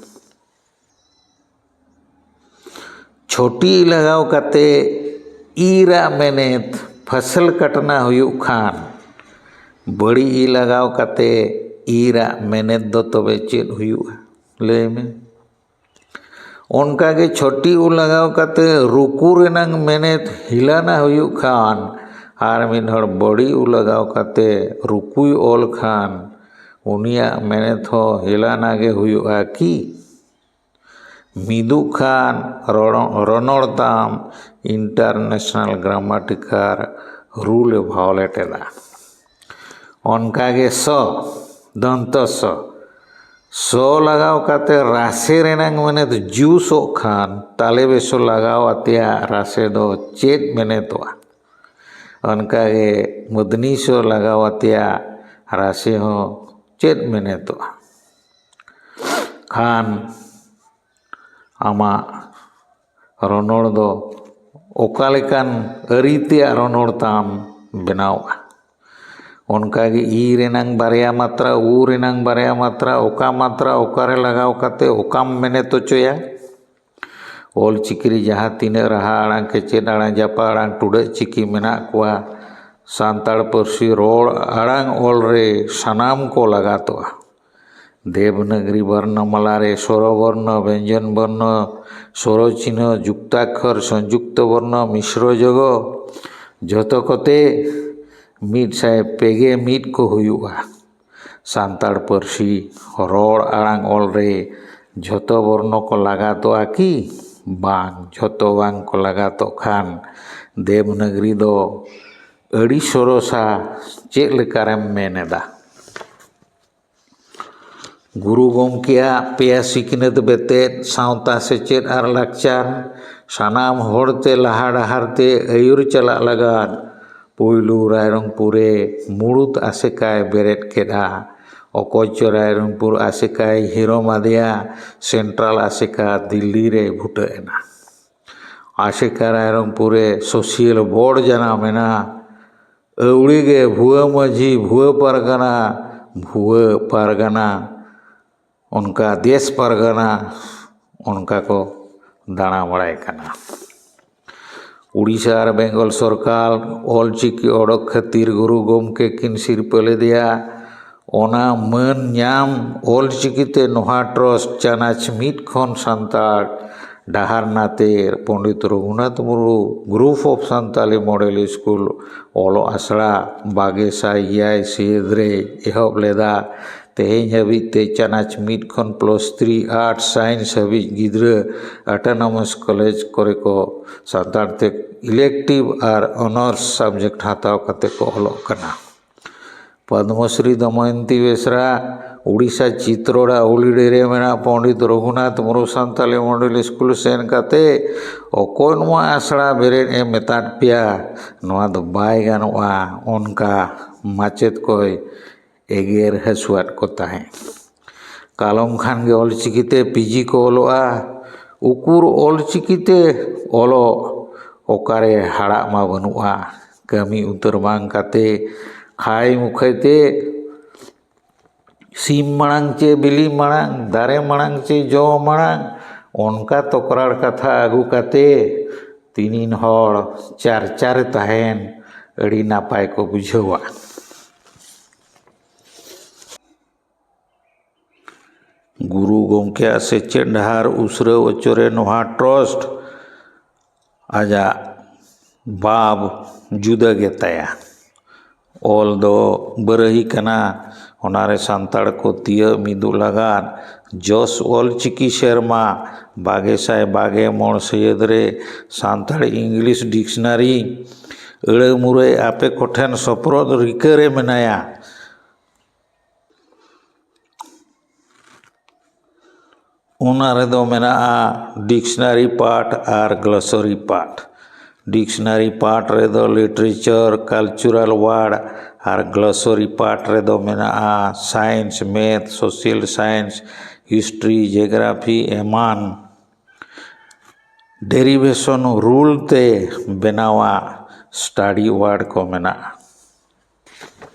ᱪᱷᱚᱴᱤ ᱞᱟᱜᱟᱣ ᱠᱟᱛᱮ ᱤᱨᱟᱜ ᱢᱮᱱᱮᱛ ᱯᱷᱚᱥᱚᱞ ᱠᱟᱴᱱᱟ ᱦᱩᱭᱩᱜ ᱠᱷᱟᱱ, ᱵᱟᱹᱲᱤ ᱤ ᱞᱟᱜᱟᱣ ᱠᱟᱛᱮ ᱤᱨᱟᱜ ᱢᱮᱱᱮᱛ ᱫᱚ ᱛᱚᱵᱮ ᱪᱮᱫ ᱦᱩᱭᱩᱜᱼᱟ? ᱞᱟᱹᱭ ᱢᱮ᱾ ᱚᱱᱠᱟᱜᱮ ᱪᱷᱚᱴᱤ ᱩ ᱞᱟᱜᱟᱣ ᱠᱟᱛᱮ ᱨᱩᱠᱩ ᱨᱮᱱᱟᱝ ᱢᱮᱱᱮᱛ ᱦᱤᱞᱟᱹᱱᱟ ᱦᱩᱭᱩᱜ ᱠᱷᱟᱱ, ᱟᱨ ᱢᱤᱫ ᱦᱚᱲ ᱵᱟᱹᱲᱤ ᱩ ᱞᱟᱜᱟᱣ ᱠᱟᱛᱮ ᱨᱩᱠᱩᱭ ᱚᱞ ᱠᱷᱟᱱ, ᱩᱱᱤᱭᱟᱜ ᱢᱮᱱᱮᱛ ᱦᱚᱸ ᱦᱤᱞᱟᱹᱱᱟ ᱜᱮ ᱦᱩᱭᱩᱜᱼᱟ ᱠᱤ? ᱢᱤᱫᱩᱜ ᱠᱷᱟᱱ ᱨᱚᱲ-, ᱨᱚᱱᱚᱲ ᱛᱟᱢ international grammatical rule ᱮ violate ᱮᱫᱟ᱾ ᱚᱱᱠᱟᱜᱮ ᱥᱚ, ᱫᱚᱱᱛᱚ ᱥᱚ, ᱥᱚ ᱞᱟᱜᱟᱣ ᱠᱟᱛᱮ ᱨᱟᱥᱮ ᱨᱮᱱᱟᱝ ᱢᱮᱱᱮᱫ ᱡᱩᱥᱚᱜ ᱠᱷᱟᱱ, ᱛᱟᱞᱮ ᱵᱮᱥᱚ ᱞᱟᱜᱟᱣ ᱟᱛᱮᱭᱟᱜ ᱨᱟᱥᱮ ᱫᱚ ᱪᱮᱫ ᱢᱮᱱᱮᱛᱚᱜᱼᱟ? ᱚᱱᱠᱟᱜᱮ ᱢᱩᱫᱽᱱᱤ ᱥᱚ ᱞᱟᱜᱟᱣ ᱟᱛᱮᱭᱟᱜ ᱨᱟᱥᱮ ᱦᱚᱸ ᱪᱮᱫ ᱢᱮᱱᱮᱛᱚᱜᱼᱟ? ᱠᱷᱟᱱ ᱟᱢᱟᱜ ᱨᱚᱱᱚᱲ ᱫᱚ ᱚᱠᱟ ᱞᱮᱠᱟᱱ ᱟᱹᱨᱤ ᱛᱮᱭᱟᱜ ᱨᱚᱱᱚᱲ ᱛᱟᱢ ᱵᱮᱱᱟᱣᱚᱜᱼᱟ? ᱚᱱᱠᱟᱜᱮ ᱤ ᱨᱮᱱᱟᱝ ᱵᱟᱨᱭᱟ ᱢᱟᱛᱨᱟ, ᱩ ᱨᱮᱱᱟᱝ ᱵᱟᱨᱭᱟ ᱢᱟᱛᱨᱟ, ᱚᱠᱟ ᱢᱟᱛᱨᱟ ᱚᱠᱟᱨᱮ ᱞᱟᱜᱟᱣ ᱠᱟᱛᱮ ᱚᱠᱟᱢ ᱢᱮᱱᱮᱛ ᱦᱚᱪᱚᱭᱟ? ᱚᱞ ᱪᱤᱠᱤ ᱨᱮ ᱡᱟᱦᱟᱸ ᱛᱤᱱᱟᱹᱜ ᱨᱟᱦᱟ ᱟᱲᱟᱝ, ᱠᱮᱪᱮᱫ ᱟᱲᱟᱝ, ᱡᱟᱯᱟ ᱟᱲᱟᱝ, ᱴᱩᱰᱟᱹᱜ ᱪᱤᱠᱤ ᱢᱮᱱᱟᱜ ᱠᱚᱣᱟ, ᱥᱟᱱᱛᱟᱲ ᱯᱟᱹᱨᱥᱤ ᱨᱚᱲ ᱟᱲᱟᱝ ᱚᱞ ᱨᱮ ᱥᱟᱱᱟᱢ ᱠᱚ ᱞᱟᱜᱟᱛᱚᱜᱼᱟ᱾ ᱫᱮᱵᱽᱱᱟᱜᱽᱨᱤ ᱵᱚᱨᱱᱚᱢᱟᱞᱟ ᱨᱮ ᱥᱚᱨᱚ ᱵᱚᱨᱱᱚ, ᱵᱮᱧᱡᱚᱱ ᱵᱚᱨᱱᱚ, ᱥᱚᱨᱚ ᱪᱤᱱᱦᱟᱹ, ᱡᱩᱠᱛᱟᱠᱠᱷᱚᱨ, ᱥᱚᱝᱡᱩᱠᱛᱚ ᱵᱚᱨᱱᱚ, ᱢᱤᱥᱨᱚ ᱡᱚᱜᱚ, ᱡᱷᱚᱛᱚ ᱠᱚᱛᱮ ᱢᱤᱫ ᱥᱟᱭ ᱯᱮ ᱜᱮ ᱢᱤᱫ ᱠᱚ ᱦᱩᱭᱩᱜᱼᱟ᱾ ᱥᱟᱱᱛᱟᱲ ᱯᱟᱹᱨᱥᱤ ᱨᱚᱲ ᱟᱲᱟᱝ ᱚᱞ ᱨᱮ ᱡᱷᱚᱛᱚ ᱵᱚᱨᱱᱚ ᱠᱚ ᱞᱟᱜᱟᱛᱚᱜᱼᱟ ᱠᱤ? ᱵᱟᱝ, ᱡᱷᱚᱛᱚ ᱵᱟᱝ ᱠᱚ ᱞᱟᱜᱟᱛᱚᱜ ᱠᱷᱟᱱ ᱫᱮᱵᱽᱱᱟᱜᱽᱨᱤ ᱫᱚ ᱟᱹᱰᱤ ᱥᱚᱨᱚᱥᱟ ᱪᱮᱫ ᱞᱮᱠᱟᱨᱮᱢ ᱢᱮᱱ ᱮᱫᱟ? ᱜᱩᱨᱩ ᱜᱚᱢᱠᱮᱭᱟᱜ ᱯᱮᱭᱟ ᱥᱤᱠᱷᱱᱟᱹᱛ ᱵᱮᱛᱮᱫ, ᱥᱟᱶᱛᱟ ᱥᱮᱪᱮᱫ ᱟᱨ ᱞᱟᱠᱪᱟᱨ, ᱥᱟᱱᱟᱢ ᱦᱚᱲᱛᱮ ᱞᱟᱦᱟ ᱰᱟᱦᱟᱨ ᱛᱮ ᱟᱹᱭᱩᱨ ᱪᱟᱞᱟᱜ ᱞᱟᱜᱟᱫ ᱯᱩᱭᱞᱩ ᱨᱟᱭᱨᱚᱝᱯᱩᱨ ᱨᱮ ᱢᱩᱲᱩᱫ ᱟᱥᱮᱠᱟᱭ ᱵᱮᱨᱮᱫ ᱠᱮᱫᱼᱟ᱾ ᱚᱠᱚᱭ ᱪᱚ ᱨᱟᱭᱨᱚᱝᱯᱩᱨ ᱟᱥᱮᱠᱟᱭ ᱦᱤᱨᱚᱢ ᱟᱫᱮᱭᱟ, ᱥᱮᱱᱴᱨᱟᱞ ᱟᱥᱮᱠᱟ ᱫᱤᱞᱞᱤ ᱨᱮ ᱵᱷᱩᱴᱟᱹᱜ ᱮᱱᱟ᱾ ᱟᱥᱮᱠᱟ ᱨᱟᱭᱨᱚᱝᱯᱩᱨ ᱨᱮ ᱥᱳᱥᱤᱭᱟᱞ ᱵᱳᱨᱰ ᱡᱟᱱᱟᱢ ᱮᱱᱟ᱾ ᱟᱹᱣᱲᱤ ᱜᱮ ᱵᱷᱩᱣᱟᱹ ᱢᱟᱹᱡᱷᱤ, ᱵᱷᱩᱣᱟᱹ ᱯᱟᱨᱜᱟᱱᱟ, ᱵᱷᱩᱣᱟᱹ ᱯᱟᱨᱜᱟᱱᱟ, ᱚᱱᱠᱟ ᱫᱮᱥ ᱯᱟᱨᱜᱟᱱᱟ, ᱚᱱᱠᱟ ᱠᱚ ᱫᱟᱬᱟ ᱵᱟᱲᱟᱭ ᱠᱟᱱᱟ᱾ ᱩᱲᱤᱥᱥᱟ ᱟᱨ ᱵᱮᱝᱜᱚᱞ ᱥᱚᱨᱠᱟᱨ ᱚᱞᱪᱤᱠᱤ ᱚᱰᱚᱠ ᱠᱷᱟᱹᱛᱤᱨ ᱜᱩᱨᱩ ᱜᱚᱢᱠᱮ ᱠᱤᱱ ᱥᱤᱨᱯᱟᱹ ᱞᱮᱫᱮᱭᱟ᱾ ᱚᱱᱟ ᱢᱟᱹᱱ ᱧᱟᱢ ᱚᱞᱪᱤᱠᱤᱛᱮ ᱱᱚᱦᱟ ᱴᱨᱟᱥᱴ ᱪᱟᱱᱟᱪ ᱢᱤᱫ ᱠᱷᱚᱱ ᱥᱟᱱᱛᱟᱲ ᱰᱟᱦᱟᱨ ᱱᱟᱛᱮ Pandit Raghunath Murmu group of Santali model school ᱚᱞᱚᱜ ᱟᱥᱲᱟ ᱵᱟᱜᱮ ᱥᱟᱭ ᱮᱭᱟᱭ ᱥᱟᱹᱦᱤᱛ ᱨᱮ ᱮᱦᱚᱵ ᱞᱮᱫᱟ᱾ ᱛᱮᱦᱮᱧ ᱦᱟᱹᱵᱤᱡ ᱛᱮ ᱪᱟᱱᱟᱪ ᱢᱤᱫ ᱠᱷᱚᱱ ᱯᱞᱟᱥ ᱛᱷᱨᱤ ᱟᱨᱴᱥ ᱥᱟᱭᱮᱱᱥ ᱦᱟᱹᱵᱤᱡ ᱜᱤᱫᱽᱨᱟᱹ ᱚᱴᱳᱱᱚᱢᱟᱥ ᱠᱚᱞᱮᱡᱽ ᱠᱚᱨᱮ ᱠᱚ ᱥᱟᱱᱛᱟᱲ ᱛᱮ ᱤᱞᱮᱠᱴᱤᱵᱷ ᱟᱨ ᱚᱱᱟᱨᱥ ᱥᱟᱵᱡᱮᱠᱴ ᱦᱟᱛᱟᱣ ᱠᱟᱛᱮ ᱠᱚ ᱚᱞᱚᱜ ᱠᱟᱱᱟ᱾ ᱯᱚᱫᱽᱢᱚᱥᱨᱤ ᱫᱚᱢᱚᱭᱚᱱᱛᱤ ᱵᱮᱥᱨᱟ ᱩᱲᱤᱥᱥᱟ ᱪᱤᱛᱨᱚᱲᱟ ᱩᱞᱤᱰᱤ ᱨᱮ ᱢᱮᱱᱟᱜ ᱯᱚᱱᱰᱤᱛ ᱨᱚᱜᱷᱩᱱᱟᱛᱷ ᱢᱩᱨᱢᱩ ᱥᱟᱱᱛᱟᱞᱤ ᱢᱚᱰᱮᱞ ᱥᱠᱩᱞ ᱥᱮᱱ ᱠᱟᱛᱮ ᱚᱠᱚᱭ ᱱᱚᱣᱟ ᱟᱥᱲᱟ ᱵᱮᱨᱮᱫ ᱮ ᱢᱮᱛᱟᱫ ᱯᱮᱭᱟ, ᱱᱚᱣᱟ ᱫᱚ ᱵᱟᱭ ᱜᱟᱱᱚᱜᱼᱟ, ᱚᱱᱠᱟ ᱢᱟᱪᱮᱫ ᱠᱚᱭ ᱮᱜᱮᱨ ᱦᱟᱹᱥᱩᱣᱟᱫ ᱠᱚ ᱛᱟᱦᱮᱸᱫ᱾ ᱠᱟᱞᱚᱢ ᱠᱷᱟᱱ ᱜᱮ ᱚᱞᱪᱤᱠᱤ ᱛᱮ ᱯᱤᱡᱤ ᱠᱚ ᱚᱞᱚᱜᱼᱟ᱾ ᱩᱠᱩᱨ ᱚᱞᱪᱤᱠᱤ ᱛᱮ ᱚᱞᱚᱜ ᱚᱠᱟᱨᱮ ᱦᱟᱲᱟᱜ ᱢᱟ ᱵᱟᱹᱱᱩᱜᱼᱟ᱾ ᱠᱟᱹᱢᱤ ᱩᱛᱟᱹᱨ ᱵᱟᱝ ᱠᱟᱛᱮ ᱠᱷᱟᱭ ᱢᱩᱠᱷᱟᱹᱭ ᱛᱮ ᱥᱤᱢ ᱢᱟᱲᱟᱝ ᱪᱮ ᱵᱤᱞᱤ ᱢᱟᱲᱟᱝ, ᱫᱟᱨᱮ ᱢᱟᱲᱟᱝ ᱪᱮ ᱡᱚ ᱢᱟᱲᱟᱝ, ᱚᱱᱠᱟ ᱛᱚᱠᱨᱟᱨ ᱠᱟᱛᱷᱟ ᱟᱹᱜᱩ ᱠᱟᱛᱮ ᱛᱤᱱᱤᱱ ᱦᱚᱲ ᱪᱟᱨᱪᱟᱨᱮ ᱛᱟᱦᱮᱱ ᱟᱹᱰᱤ ᱱᱟᱯᱟᱭ ᱠᱚ ᱵᱩᱡᱷᱟᱹᱣᱟ᱾ ᱜᱩᱨᱩ ᱜᱚᱢᱠᱮᱭᱟᱜ ᱥᱮᱪᱮᱫ ᱰᱟᱦᱟᱨ ᱩᱥᱨᱟᱹᱣ ᱚᱪᱚᱨᱮ ᱱᱚᱣᱟ ᱴᱨᱚᱥᱴ ᱟᱡᱟᱜ ᱵᱟᱵ ᱡᱩᱫᱟᱹ ᱜᱮᱛᱟᱭᱟ᱾ ᱚᱞ ᱫᱚ ᱵᱟᱹᱨᱟᱹᱦᱤ ᱠᱟᱱᱟ, ᱚᱱᱟᱨᱮ ᱥᱟᱱᱛᱟᱲ ᱠᱚ ᱛᱤᱭᱟᱹᱜ ᱢᱤᱫᱩᱜ ᱞᱟᱜᱟᱫ ᱡᱚᱥ ᱚᱞ ᱪᱤᱠᱤ ᱥᱮᱨᱢᱟ ᱵᱟᱜᱮ ᱥᱟᱭ ᱵᱟᱜᱮ ᱢᱚᱬ ᱥᱟᱹᱭᱟᱹᱫ ᱨᱮ ᱥᱟᱱᱛᱟᱲ ᱤᱝᱞᱤᱥ ᱰᱤᱠᱥᱱᱟᱨᱤ ᱟᱹᱲᱟᱹ ᱢᱩᱨᱟᱹᱭ ᱟᱯᱮ ᱠᱚᱴᱷᱮᱱ ᱥᱚᱯᱨᱚᱫ ᱨᱤᱠᱟᱹ ᱨᱮ ᱢᱮᱱᱟᱭᱟ᱾ ᱚᱱᱟ ᱨᱮᱫᱚ ᱢᱮᱱᱟᱜᱼᱟ ᱰᱤᱠᱥᱱᱟᱨᱤ ᱯᱟᱨᱴ ᱟᱨ ᱜᱞᱚᱥᱟᱨᱤ ᱯᱟᱨᱴ᱾ ᱰᱤᱠᱥᱱᱟᱨᱤ ᱯᱟᱨᱴ ᱨᱮᱫᱚ ᱞᱤᱴᱟᱨᱮᱪᱟᱨ, ᱠᱟᱞᱪᱟᱨᱟᱞ ᱣᱟᱨᱰ ᱟᱨ ᱜᱞᱚᱥᱟᱨᱤ ᱯᱟᱨᱴ ᱨᱮᱫᱚ ᱢᱮᱱᱟᱜᱼᱟ science, math, social science, history, geography ᱮᱢᱟᱱ᱾ ᱰᱮᱨᱤᱵᱷᱮᱥᱚᱱ ᱨᱩᱞ ᱛᱮ ᱵᱮᱱᱟᱣᱟᱜ ᱥᱴᱟᱰᱤ ᱣᱟᱨᱰ ᱠᱚ ᱢᱮᱱᱟᱜᱼᱟ᱾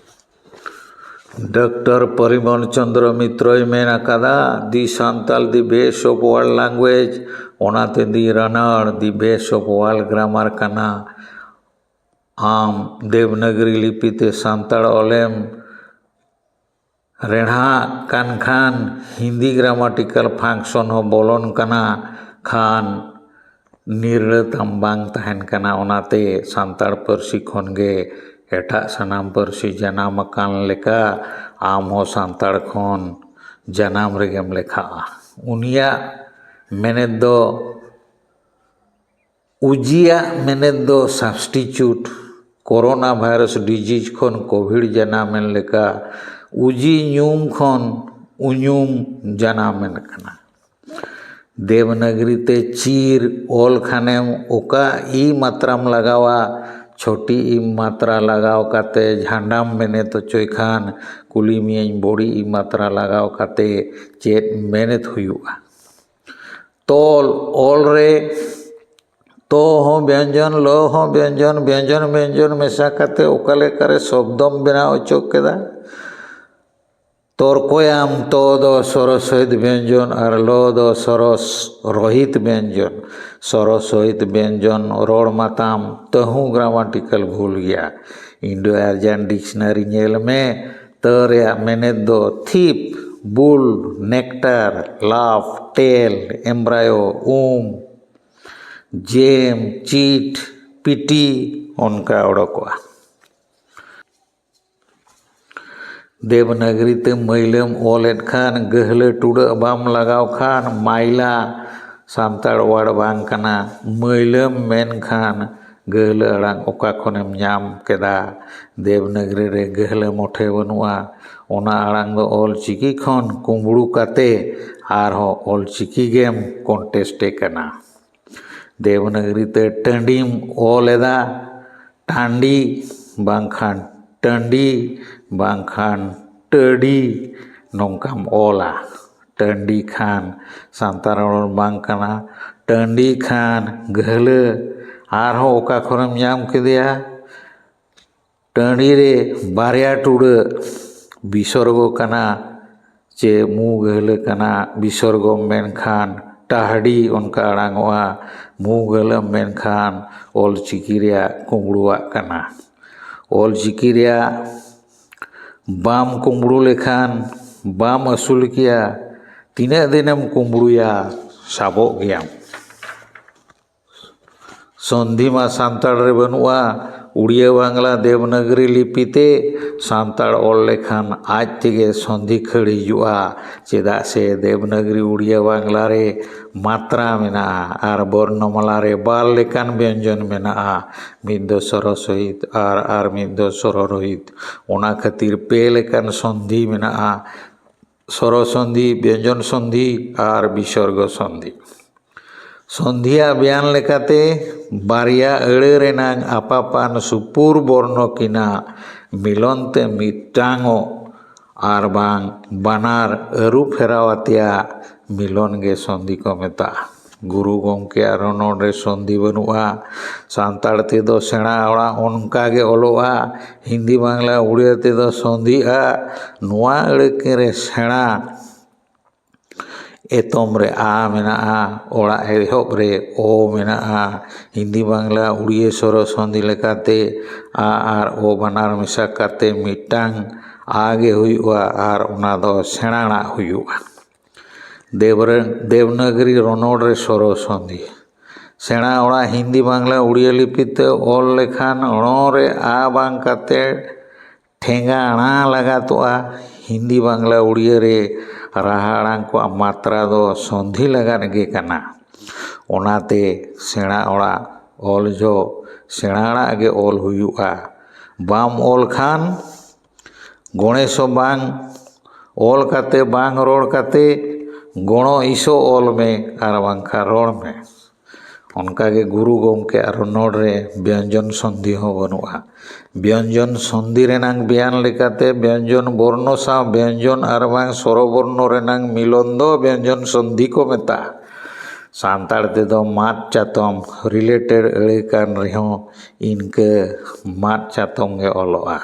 ᱰᱚᱠᱴᱚᱨ ᱯᱚᱨᱤᱢᱚᱞ ᱪᱚᱸᱫᱽᱨᱚ ᱢᱤᱛᱨᱚᱭ ᱢᱮᱱ ᱟᱠᱟᱫᱟ, "The Santal the best of world language", ᱚᱱᱟᱛᱮ "The Ranar the best of world grammar" ᱠᱟᱱᱟ᱾ ᱟᱢ ᱫᱮᱵᱽᱱᱟᱜᱽᱨᱤ ᱞᱤᱯᱤ ᱛᱮ ᱥᱟᱱᱛᱟᱲ ᱚᱞᱮᱢ ᱨᱮᱲᱦᱟᱜ ᱠᱟᱱ ᱠᱷᱟᱱ, ᱦᱤᱱᱫᱤ ᱜᱨᱟᱢᱟᱴᱤᱠᱟᱞ ᱯᱷᱟᱝᱥᱚᱱ ᱦᱚᱸ ᱵᱚᱞᱚᱱ ᱠᱟᱱᱟ ᱠᱷᱟᱱ, ᱱᱤᱨᱲᱟᱹ ᱛᱟᱢ ᱵᱟᱝ ᱛᱟᱦᱮᱱ ᱠᱟᱱᱟ᱾ ᱚᱱᱟᱛᱮ ᱥᱟᱱᱛᱟᱲ ᱯᱟᱹᱨᱥᱤ ᱠᱷᱚᱱ ᱜᱮ ᱮᱴᱟᱜ ᱥᱟᱱᱟᱢ ᱯᱟᱹᱨᱥᱤ ᱡᱟᱱᱟᱢ ᱟᱠᱟᱱ ᱞᱮᱠᱟ, ᱟᱢ ᱦᱚᱸ ᱥᱟᱱᱛᱟᱲ ᱠᱷᱚᱱ ᱡᱟᱱᱟᱢ ᱨᱮᱜᱮᱢ ᱞᱮᱠᱷᱟᱜᱼᱟ᱾ ᱩᱱᱤᱭᱟᱜ ᱢᱮᱱᱮᱛ ᱫᱚ ᱩᱡᱤᱭᱟᱜ ᱢᱮᱱᱮᱛ ᱫᱚ ᱥᱟᱵᱥᱴᱤᱪᱩᱴ, ᱠᱳᱨᱳᱱᱟ ᱵᱷᱟᱭᱨᱟᱥ ᱰᱤᱡᱤᱡᱽ ᱠᱷᱚᱱ ᱠᱳᱵᱷᱤᱰ ᱡᱟᱱᱟᱢᱮᱱ ᱞᱮᱠᱟ ᱩᱡᱤ ᱧᱩᱢ ᱠᱷᱚᱱ ᱩᱧᱩᱢ ᱡᱟᱱᱟᱢᱮᱱ ᱠᱟᱱᱟ᱾ ᱫᱮᱵᱽᱱᱟᱜᱽᱨᱤ ᱛᱮ ᱪᱤᱨ ᱚᱞ ᱠᱷᱟᱱᱮᱢ ᱚᱠᱟ ᱤ ᱢᱟᱛᱨᱟᱢ ᱞᱟᱜᱟᱣᱟ? ᱪᱷᱚᱴᱤ ᱤ ᱢᱟᱛᱨᱟ ᱞᱟᱜᱟᱣ ᱠᱟᱛᱮ ᱡᱷᱟᱱᱰᱟᱢ ᱢᱮᱱᱮᱛ ᱦᱚᱪᱚᱭ ᱠᱷᱟᱱ ᱠᱩᱞᱤ ᱢᱤᱭᱟᱹᱧ ᱵᱚᱲᱤ ᱤ ᱢᱟᱛᱨᱟ ᱞᱟᱜᱟᱣ ᱠᱟᱛᱮ ᱪᱮᱫ ᱢᱮᱱᱮᱛ ᱦᱩᱭᱩᱜᱼᱟ? ᱛᱚᱞ ᱚᱞ ᱨᱮ ᱛᱚ ᱦᱚᱸ ᱵᱮᱧᱡᱚᱱ, ᱞᱚ ᱦᱚᱸ ᱵᱮᱧᱡᱚᱱ, ᱵᱮᱧᱡᱚᱱ ᱵᱮᱧᱡᱚᱱ ᱢᱮᱥᱟ ᱠᱟᱛᱮ ᱚᱠᱟ ᱞᱮᱠᱟᱨᱮ ᱥᱚᱵᱫᱚᱢ ᱵᱮᱱᱟᱣ ᱦᱚᱪᱚ ᱠᱮᱫᱟ? ᱛᱚᱨᱠᱚᱭᱟᱢ ᱛᱚ ᱫᱚ ᱥᱚᱨᱚᱥ ᱥᱚᱦᱤᱛ ᱵᱮᱧᱡᱚᱱ ᱟᱨ ᱞᱚ ᱫᱚ ᱥᱚᱨᱚᱥ ᱨᱚᱦᱤᱛ ᱵᱮᱧᱡᱚᱱ᱾ ᱥᱚᱨᱚᱥ ᱥᱚᱦᱤᱛ ᱵᱮᱧᱡᱚᱱ ᱨᱚᱲ ᱢᱟᱛᱟᱢ ᱛᱟᱹᱦᱩ ᱜᱨᱟᱢᱟᱴᱤᱠᱟᱞ ᱵᱷᱩᱞ ᱜᱮᱭᱟ᱾ ᱤᱱᱰᱳ ᱟᱨᱡᱟᱱ ᱰᱤᱠᱥᱱᱟᱨᱤ ᱧᱮᱞ ᱢᱮ, ᱛᱟᱹ ᱨᱮᱭᱟᱜ ᱢᱮᱱᱮᱛ ᱫᱚ ᱛᱷᱤᱯ, ᱵᱩᱞ, ᱱᱮᱠᱴᱟᱨ, ᱞᱟᱵᱷ, ᱴᱮᱞ, ᱮᱢᱵᱨᱟᱭᱳ, ᱩᱢ, ᱡᱮᱢ, ᱪᱤᱴ, ᱯᱤᱴᱤ, ᱚᱱᱠᱟ ᱚᱰᱚᱠᱚᱜᱼᱟ᱾ ᱫᱮᱵᱽᱱᱟᱜᱽᱨᱤ ᱛᱮ ᱢᱟᱹᱭᱞᱟᱹᱢ ᱚᱞᱮᱫ ᱠᱷᱟᱱ, ᱜᱟᱹᱦᱞᱟᱹ ᱴᱩᱰᱟᱹᱜ ᱵᱟᱢ ᱞᱟᱜᱟᱣ ᱠᱷᱟᱱ, ᱢᱟᱭᱞᱟ ᱥᱟᱱᱛᱟᱲ ᱣᱟᱲ ᱵᱟᱝ ᱠᱟᱱᱟ᱾ ᱢᱟᱹᱭᱞᱟᱹᱢ ᱢᱮᱱᱠᱷᱟᱱ ᱜᱟᱹᱦᱞᱟᱹ ᱟᱲᱟᱝ ᱚᱠᱟ ᱠᱷᱚᱱᱮᱢ ᱧᱟᱢ ᱠᱮᱫᱟ? ᱫᱮᱵᱽᱱᱟᱜᱽᱨᱤ ᱨᱮ ᱜᱟᱹᱦᱞᱟᱹ ᱢᱚᱴᱷᱮ ᱵᱟᱹᱱᱩᱜᱼᱟ᱾ ᱚᱱᱟ ᱟᱲᱟᱝ ᱫᱚ ᱚᱞ ᱪᱤᱠᱤ ᱠᱷᱚᱱ ᱠᱩᱢᱵᱽᱲᱩ ᱠᱟᱛᱮ ᱟᱨᱦᱚᱸ ᱚᱞ ᱪᱤᱠᱤ ᱜᱮᱢ ᱠᱚᱱᱴᱮᱥᱴᱮ ᱠᱟᱱᱟ᱾ ᱫᱮᱵᱽᱱᱟᱜᱽᱨᱤ ᱛᱮ ᱴᱟᱺᱰᱤᱢ ᱚᱞ ᱮᱫᱟ, ᱴᱟᱺᱰᱤ ᱵᱟᱝᱠᱷᱟᱱ ᱴᱟᱺᱰᱤ ᱵᱟᱝᱠᱷᱟᱱ ᱴᱟᱹᱰᱤ ᱱᱚᱝᱠᱟᱢ ᱚᱞᱟ᱾ ᱴᱟᱺᱰᱤ ᱠᱷᱟᱱ ᱥᱟᱱᱛᱟᱲ ᱨᱚᱲ ᱵᱟᱝ ᱠᱟᱱᱟ, ᱴᱟᱺᱰᱤ ᱠᱷᱟᱱ ᱜᱟᱹᱦᱞᱟᱹ, ᱟᱨᱦᱚᱸ ᱚᱠᱟ ᱠᱷᱚᱱᱮᱢ ᱧᱟᱢ ᱠᱮᱫᱮᱭᱟ? ᱴᱟᱺᱰᱤ ᱨᱮ ᱵᱟᱨᱭᱟ ᱴᱩᱰᱟᱹᱜ ᱵᱤᱥᱚᱨᱜᱚ ᱠᱟᱱᱟ, ᱪᱮ ᱢᱩ ᱜᱟᱹᱦᱞᱟᱹ ᱠᱟᱱᱟ, ᱵᱤᱥᱚᱨᱜᱚᱢ ᱢᱮᱱᱠᱷᱟᱱ ᱴᱟᱦᱰᱤ ᱚᱱᱠᱟ ᱟᱲᱟᱝᱚᱜᱼᱟ, ᱢᱩ ᱜᱟᱹᱦᱞᱟᱹᱢ ᱢᱮᱱᱠᱷᱟᱱ ᱚᱞ ᱪᱤᱠᱤ ᱨᱮᱭᱟᱜ ᱠᱩᱢᱵᱽᱲᱩᱣᱟᱜ ᱠᱟᱱᱟ᱾ ᱚᱞ ᱪᱤᱠᱤ ᱨᱮᱭᱟᱜ ᱵᱟᱢ ᱠᱩᱢᱵᱽᱲᱩ ᱞᱮᱠᱷᱟᱱ ᱵᱟᱢ ᱟᱹᱥᱩᱞ ᱠᱮᱭᱟ, ᱛᱤᱱᱟᱹᱜ ᱫᱤᱱᱮᱢ ᱠᱩᱢᱵᱽᱲᱩᱭᱟ, ᱥᱟᱵᱚᱜ ᱜᱮᱭᱟᱢ᱾ ᱥᱚᱱᱫᱷᱤ ᱢᱟ ᱥᱟᱱᱛᱟᱲ ᱨᱮ ᱵᱟᱹᱱᱩᱜᱼᱟ᱾ ᱩᱲᱤᱭᱟ ᱵᱟᱝᱞᱟ ᱫᱮᱵᱽᱱᱟᱜᱽᱨᱤ ᱞᱤᱯᱤ ᱛᱮ ᱥᱟᱱᱛᱟᱲ ᱚᱞ ᱞᱮᱠᱷᱟᱱ ᱟᱡ ᱛᱮᱜᱮ ᱥᱚᱱᱫᱷᱤ ᱠᱷᱟᱹᱲ ᱦᱤᱡᱩᱜᱼᱟ᱾ ᱪᱮᱫᱟᱜ ᱥᱮ ᱫᱮᱵᱽᱱᱟᱜᱽᱨᱤ ᱩᱲᱤᱭᱟ ᱵᱟᱝᱞᱟ ᱨᱮ ᱢᱟᱛᱨᱟ ᱢᱮᱱᱟᱜᱼᱟ ᱟᱨ ᱵᱚᱨᱱᱚᱢᱟᱞᱟ ᱨᱮ ᱵᱟᱨ ᱞᱮᱠᱟᱱ ᱵᱮᱧᱡᱚᱱ ᱢᱮᱱᱟᱜᱼᱟ, ᱢᱤᱫ ᱫᱚ ᱥᱚᱨᱚ ᱥᱚᱦᱤᱛ ᱟᱨ ᱟᱨ ᱢᱤᱫ ᱫᱚ ᱥᱚᱨᱚ ᱨᱚᱦᱤᱛ᱾ ᱚᱱᱟ ᱠᱷᱟᱹᱛᱤᱨ ᱯᱮ ᱞᱮᱠᱟᱱ ᱥᱚᱱᱫᱷᱤ ᱢᱮᱱᱟᱜᱼᱟ, ᱥᱚᱨᱚ ᱥᱚᱱᱫᱷᱤ, ᱵᱮᱧᱡᱚᱱ ᱥᱚᱱᱫᱷᱤ ᱟᱨ ᱵᱤᱥᱚᱨᱜᱚ ᱥᱚᱱᱫᱷᱤ᱾ ᱥᱚᱱᱫᱷᱤᱭᱟᱜ ᱵᱮᱭᱟᱱ ᱞᱮᱠᱟᱛᱮ ᱵᱟᱨᱭᱟ ᱟᱹᱲᱟᱹ ᱨᱮᱱᱟᱝ ᱟᱯᱟᱯᱟᱱ ᱥᱩᱯᱩᱨ ᱵᱚᱨᱱᱚ ᱠᱤᱱᱟᱜ ᱢᱤᱞᱚᱱ ᱛᱮ ᱢᱤᱫᱴᱟᱝᱚᱜ ᱟᱨ ᱵᱟᱝ ᱵᱟᱱᱟᱨ ᱟᱹᱨᱩ ᱯᱷᱮᱨᱟᱣ ᱟᱛᱮᱭᱟᱜ ᱢᱤᱞᱚᱱ ᱜᱮ ᱥᱚᱱᱫᱷᱤ ᱠᱚ ᱢᱮᱛᱟᱜᱼᱟ᱾ ᱜᱩᱨᱩ ᱜᱚᱢᱠᱮᱭᱟᱜ ᱨᱚᱱᱚᱲ ᱨᱮ ᱥᱚᱱᱫᱷᱤ ᱵᱟᱹᱱᱩᱜᱼᱟ᱾ ᱥᱟᱱᱛᱟᱲ ᱛᱮᱫᱚ ᱥᱮᱬᱟ ᱚᱲᱟᱜ ᱚᱱᱠᱟ ᱜᱮ ᱚᱞᱚᱜᱼᱟ᱾ ᱦᱤᱱᱫᱤ ᱵᱟᱝᱞᱟ ᱩᱲᱤᱭᱟ ᱛᱮᱫᱚ ᱥᱚᱱᱫᱷᱤᱜᱼᱟ᱾ ᱱᱚᱣᱟ ᱟᱹᱲᱟᱹ ᱠᱤᱱ ᱨᱮ ᱥᱮᱬᱟ ᱮᱛᱚᱢ ᱨᱮ ᱟ ᱢᱮᱱᱟᱜᱼᱟ, ᱚᱲᱟᱜ ᱮᱦᱚᱵ ᱨᱮ ᱚ ᱢᱮᱱᱟᱜᱼᱟ᱾ ᱦᱤᱱᱫᱤ ᱵᱟᱝᱞᱟ ᱩᱲᱤᱭᱟ ᱥᱚᱨᱚ ᱥᱚᱱᱫᱷᱤ ᱞᱮᱠᱟᱛᱮ ᱟ ᱟᱨ ᱚ ᱵᱟᱱᱟᱨ ᱢᱮᱥᱟ ᱠᱟᱛᱮ ᱢᱤᱫᱴᱟᱝ ᱟ ᱜᱮ ᱦᱩᱭᱩᱜᱼᱟ ᱟᱨ ᱚᱱᱟ ᱫᱚ ᱥᱮᱬᱟᱲᱟᱜ ᱦᱩᱭᱩᱜᱼᱟ᱾ ᱫᱮᱵᱽᱨᱮ-, ᱫᱮᱵᱽᱱᱟᱜᱽᱨᱤ ᱨᱚᱱᱚᱲ ᱨᱮ ᱥᱚᱨᱚ ᱥᱚᱱᱫᱷᱤ᱾ ᱥᱮᱬᱟ ᱚᱲᱟᱜ ᱦᱤᱱᱫᱤ ᱵᱟᱝᱞᱟ ᱩᱲᱤᱭᱟ ᱞᱤᱯᱤ ᱛᱮ ᱚᱞ ᱞᱮᱠᱷᱟᱱ ᱚᱲᱚ ᱨᱮ ᱟ ᱵᱟᱝ ᱠᱟᱛᱮ ᱴᱷᱮᱸᱜᱟ ᱟᱲᱟ ᱞᱟᱜᱟᱛᱚᱜᱼᱟ᱾ ᱦᱤᱱᱫᱤ ᱵᱟᱝᱞᱟ ᱩᱲᱤᱭᱟᱹ ᱨᱮ ᱨᱟᱦᱟ ᱟᱲᱟᱝ ᱠᱚᱣᱟᱜ ᱢᱟᱛᱨᱟ ᱫᱚ ᱥᱚᱱᱫᱷᱤ ᱞᱟᱜᱟᱫ ᱜᱮ ᱠᱟᱱᱟ᱾ ᱚᱱᱟᱛᱮ ᱥᱮᱬᱟ ᱚᱲᱟᱜ ᱚᱞ ᱡᱚᱦᱚᱜ ᱥᱮᱬᱟ ᱟᱲᱟᱜ ᱜᱮ ᱚᱞ ᱦᱩᱭᱩᱜᱼᱟ᱾ ᱵᱟᱢ ᱚᱞ ᱠᱷᱟᱱ ᱜᱚᱬᱮᱥᱚ ᱵᱟᱝ ᱚᱞ ᱠᱟᱛᱮ, ᱵᱟᱝ ᱨᱚᱲ ᱠᱟᱛᱮ ᱜᱚᱬᱚ ᱤᱥᱚ ᱚᱞ ᱢᱮ ᱟᱨ ᱵᱟᱝᱠᱷᱟᱱ ᱨᱚᱲ ᱢᱮ᱾ ᱚᱱᱠᱟᱜᱮ ᱜᱩᱨᱩ ᱜᱚᱢᱠᱮᱭᱟᱜ ᱨᱚᱱᱚᱲ ᱨᱮ ᱵᱮᱧᱡᱚᱱ ᱥᱚᱱᱫᱷᱤ ᱦᱚᱸ ᱵᱟᱹᱱᱩᱜᱼᱟ᱾ ᱵᱮᱧᱡᱚᱱ ᱥᱚᱱᱫᱷᱤ ᱨᱮᱱᱟᱝ ᱵᱮᱭᱟᱱ ᱞᱮᱠᱟᱛᱮ ᱵᱮᱧᱡᱚᱱ ᱵᱚᱨᱱᱚ ᱥᱟᱶ ᱵᱮᱧᱡᱚᱱ ᱟᱨ ᱵᱟᱝ ᱥᱚᱨᱚ ᱵᱚᱨᱱᱚ ᱨᱮᱱᱟᱝ ᱢᱤᱞᱚᱱ ᱫᱚ ᱵᱮᱧᱡᱚᱱ ᱥᱚᱱᱫᱷᱤ ᱠᱚ ᱢᱮᱛᱟᱜᱼᱟ᱾ ᱥᱟᱱᱛᱟᱲ ᱛᱮᱫᱚ ᱢᱟᱫ ᱪᱟᱛᱚᱢ related ᱟᱹᱲᱟᱹ ᱠᱟᱱ ᱨᱮᱦᱚᱸ ᱤᱱᱠᱟᱹ ᱢᱟᱫ ᱪᱟᱛᱚᱢ ᱜᱮ ᱚᱞᱚᱜᱼᱟ᱾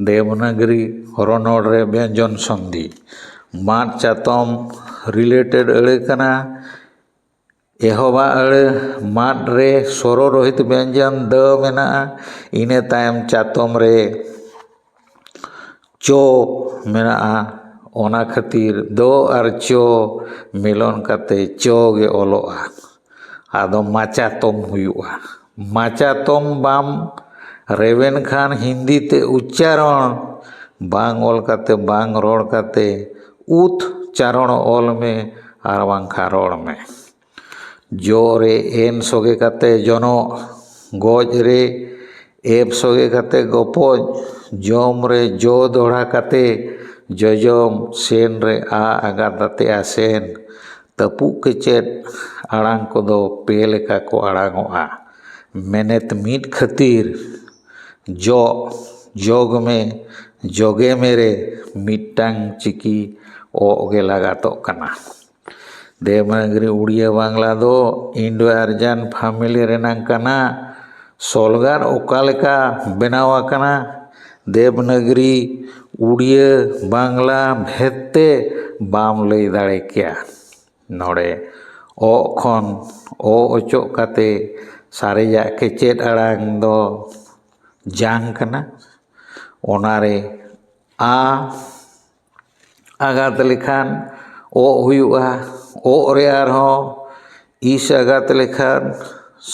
ᱫᱮᱵᱽᱱᱟᱜᱽᱨᱤ ᱨᱚᱱᱚᱲ ᱨᱮ ᱵᱮᱧᱡᱚᱱ ᱥᱚᱱᱫᱷᱤ ᱢᱟᱫ ᱪᱟᱛᱚᱢ related ᱟᱹᱲᱟᱹ ᱠᱟᱱᱟ᱾ ᱮᱦᱚᱵᱟᱜ ᱟᱹᱲᱟᱹ ᱢᱟᱫ ᱨᱮ ᱥᱚᱨᱚ ᱨᱚᱦᱤᱛ ᱵᱮᱧᱡᱚᱱ ᱫᱟᱹ ᱢᱮᱱᱟᱜᱼᱟ᱾ ᱤᱱᱟᱹ ᱛᱟᱭᱚᱢ ᱪᱟᱛᱚᱢ ᱨᱮ ᱪᱚ ᱢᱮᱱᱟᱜᱼᱟ᱾ ᱚᱱᱟ ᱠᱷᱟᱹᱛᱤᱨ ᱫᱚ ᱟᱨ ᱪᱚ ᱢᱤᱞᱚᱱ ᱠᱟᱛᱮ ᱪᱚ ᱜᱮ ᱚᱞᱚᱜᱼᱟ᱾ ᱟᱫᱚ ᱢᱟᱪᱟᱛᱚᱢ ᱦᱩᱭᱩᱜᱼᱟ᱾ ᱢᱟᱪᱟᱛᱚᱢ ᱵᱟᱢ ᱨᱮᱵᱮᱱ ᱠᱷᱟᱱ ᱦᱤᱱᱫᱤ ᱛᱮ ᱩᱪᱪᱟᱨᱚᱱ, ᱵᱟᱝ ᱚᱞ ᱠᱟᱛᱮ ᱵᱟᱝ ᱨᱚᱲ ᱠᱟᱛᱮ ᱩᱛ ᱪᱟᱨᱚᱬ ᱚᱞ ᱢᱮ ᱟᱨ ᱵᱟᱝᱠᱷᱟᱱ ᱨᱚᱲ ᱢᱮ᱾ ᱡᱚ ᱨᱮ ᱮᱱ ᱥᱚᱜᱮ ᱠᱟᱛᱮ ᱡᱚᱱᱚᱜ, ᱜᱚᱡ ᱨᱮ ᱮᱯ ᱥᱚᱜᱮ ᱠᱟᱛᱮ ᱜᱚᱯᱚᱡ, ᱡᱚᱢ ᱨᱮ ᱡᱚ ᱫᱚᱦᱲᱟ ᱠᱟᱛᱮ ᱡᱚᱡᱚᱢ, ᱥᱮᱱ ᱨᱮ ᱟ ᱟᱜᱟᱛ ᱟᱛᱮ ᱟᱥᱮᱱ, ᱛᱟᱹᱯᱩᱜ ᱠᱮᱪᱮᱫ ᱟᱲᱟᱝ ᱠᱚᱫᱚ ᱯᱮ ᱞᱮᱠᱟ ᱠᱚ ᱟᱲᱟᱝᱚᱜᱼᱟ᱾ ᱢᱮᱱᱮᱛ ᱢᱤᱫ ᱠᱷᱟᱹᱛᱤᱨ ᱡᱚᱜ, ᱡᱚᱜᱽ ᱢᱮ, ᱡᱚᱜᱮ ᱢᱮ ᱨᱮ ᱢᱤᱫᱴᱟᱝ ᱪᱤᱠᱤ ᱚᱜ ᱜᱮ ᱞᱟᱜᱟᱛᱚᱜ ᱠᱟᱱᱟ᱾ ᱫᱮᱵᱽᱱᱟᱜᱽᱨᱤ ᱩᱲᱤᱭᱟ ᱵᱟᱝᱞᱟ ᱫᱚ ᱤᱱᱰᱳ ᱟᱨᱡᱟᱱ ᱯᱷᱟᱢᱤᱞᱤ ᱨᱮᱱᱟᱝ ᱠᱟᱱᱟ᱾ ᱥᱚᱞᱜᱟᱨ ᱚᱠᱟ ᱞᱮᱠᱟ ᱵᱮᱱᱟᱣ ᱟᱠᱟᱱᱟ, ᱫᱮᱵᱽᱱᱟᱜᱽᱨᱤ ᱩᱲᱤᱭᱟ ᱵᱟᱝᱞᱟ ᱵᱷᱮᱫ ᱛᱮ ᱵᱟᱢ ᱞᱟᱹᱭ ᱫᱟᱲᱮ ᱠᱮᱭᱟ᱾ ᱱᱚᱰᱮ ᱚᱜ ᱠᱷᱚᱱ ᱚ ᱚᱪᱚᱜ ᱠᱟᱛᱮ ᱥᱟᱨᱮᱡᱟᱜ ᱠᱮᱪᱮᱫ ᱟᱲᱟᱝ ᱫᱚ ᱡᱟᱝ ᱠᱟᱱᱟ᱾ ᱚᱱᱟᱨᱮ ᱟ ᱟᱜᱟᱛ ᱞᱮᱠᱷᱟᱱ ᱚᱜ ᱦᱩᱭᱩᱜᱼᱟ᱾ ᱚᱜ ᱨᱮ ᱟᱨᱦᱚᱸ ᱤᱥ ᱟᱜᱟᱛ ᱞᱮᱠᱷᱟᱱ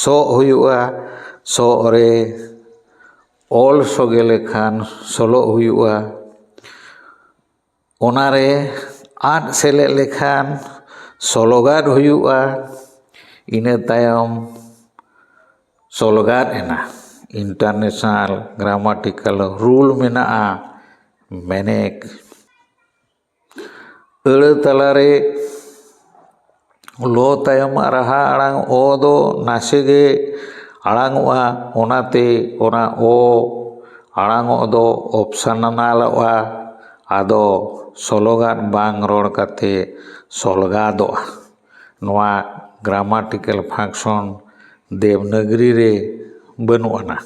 ᱥᱚᱜ ᱦᱩᱭᱩᱜᱼᱟ᱾ ᱥᱚᱜ ᱨᱮ ᱚᱞ ᱥᱚᱜᱮ ᱞᱮᱠᱷᱟᱱ ᱥᱚᱞᱚᱜ ᱦᱩᱭᱩᱜᱼᱟ᱾ ᱚᱱᱟᱨᱮ ᱟᱫ ᱥᱮᱞᱮᱫ ᱞᱮᱠᱷᱟᱱ ᱥᱚᱞᱚᱜᱟᱫ ᱦᱩᱭᱩᱜᱼᱟ᱾ ᱤᱱᱟᱹ ᱛᱟᱭᱚᱢ ᱥᱚᱞᱚᱜᱟᱫ ᱮᱱᱟ᱾ ᱤᱱᱴᱟᱨᱱᱮᱥᱱᱟᱞ ᱜᱨᱟᱢᱟᱴᱤᱠᱟᱞ ᱨᱩᱞ ᱢᱮᱱᱟᱜᱼᱟ᱾ ᱢᱮᱱᱮᱠ ᱟᱹᱲᱟᱹ ᱛᱟᱞᱟᱨᱮ ᱞᱚ ᱛᱟᱭᱚᱢ ᱨᱟᱦᱟ ᱟᱲᱟᱝ ᱚ ᱫᱚ ᱱᱟᱥᱮ ᱜᱮ ᱟᱲᱟᱝᱚᱜᱼᱟ᱾ ᱚᱱᱟᱛᱮ ᱚᱱᱟ ᱚ ᱟᱲᱟᱝᱚᱜ ᱫᱚ ᱚᱯᱥᱟᱱᱟᱞᱚᱜᱼᱟ᱾ ᱟᱫᱚ ᱥᱚᱞᱚᱜᱟᱫ ᱵᱟᱝ ᱨᱚᱲ ᱠᱟᱛᱮ ᱥᱚᱞᱜᱟᱫᱚᱜᱼᱟ᱾ ᱱᱚᱣᱟ ᱜᱨᱟᱢᱟᱴᱤᱠᱟᱞ ᱯᱷᱟᱝᱥᱚᱱ ᱫᱮᱵᱽᱱᱟᱜᱽᱨᱤ ᱨᱮ ᱵᱟᱹᱱᱩᱜ ᱟᱱᱟ᱾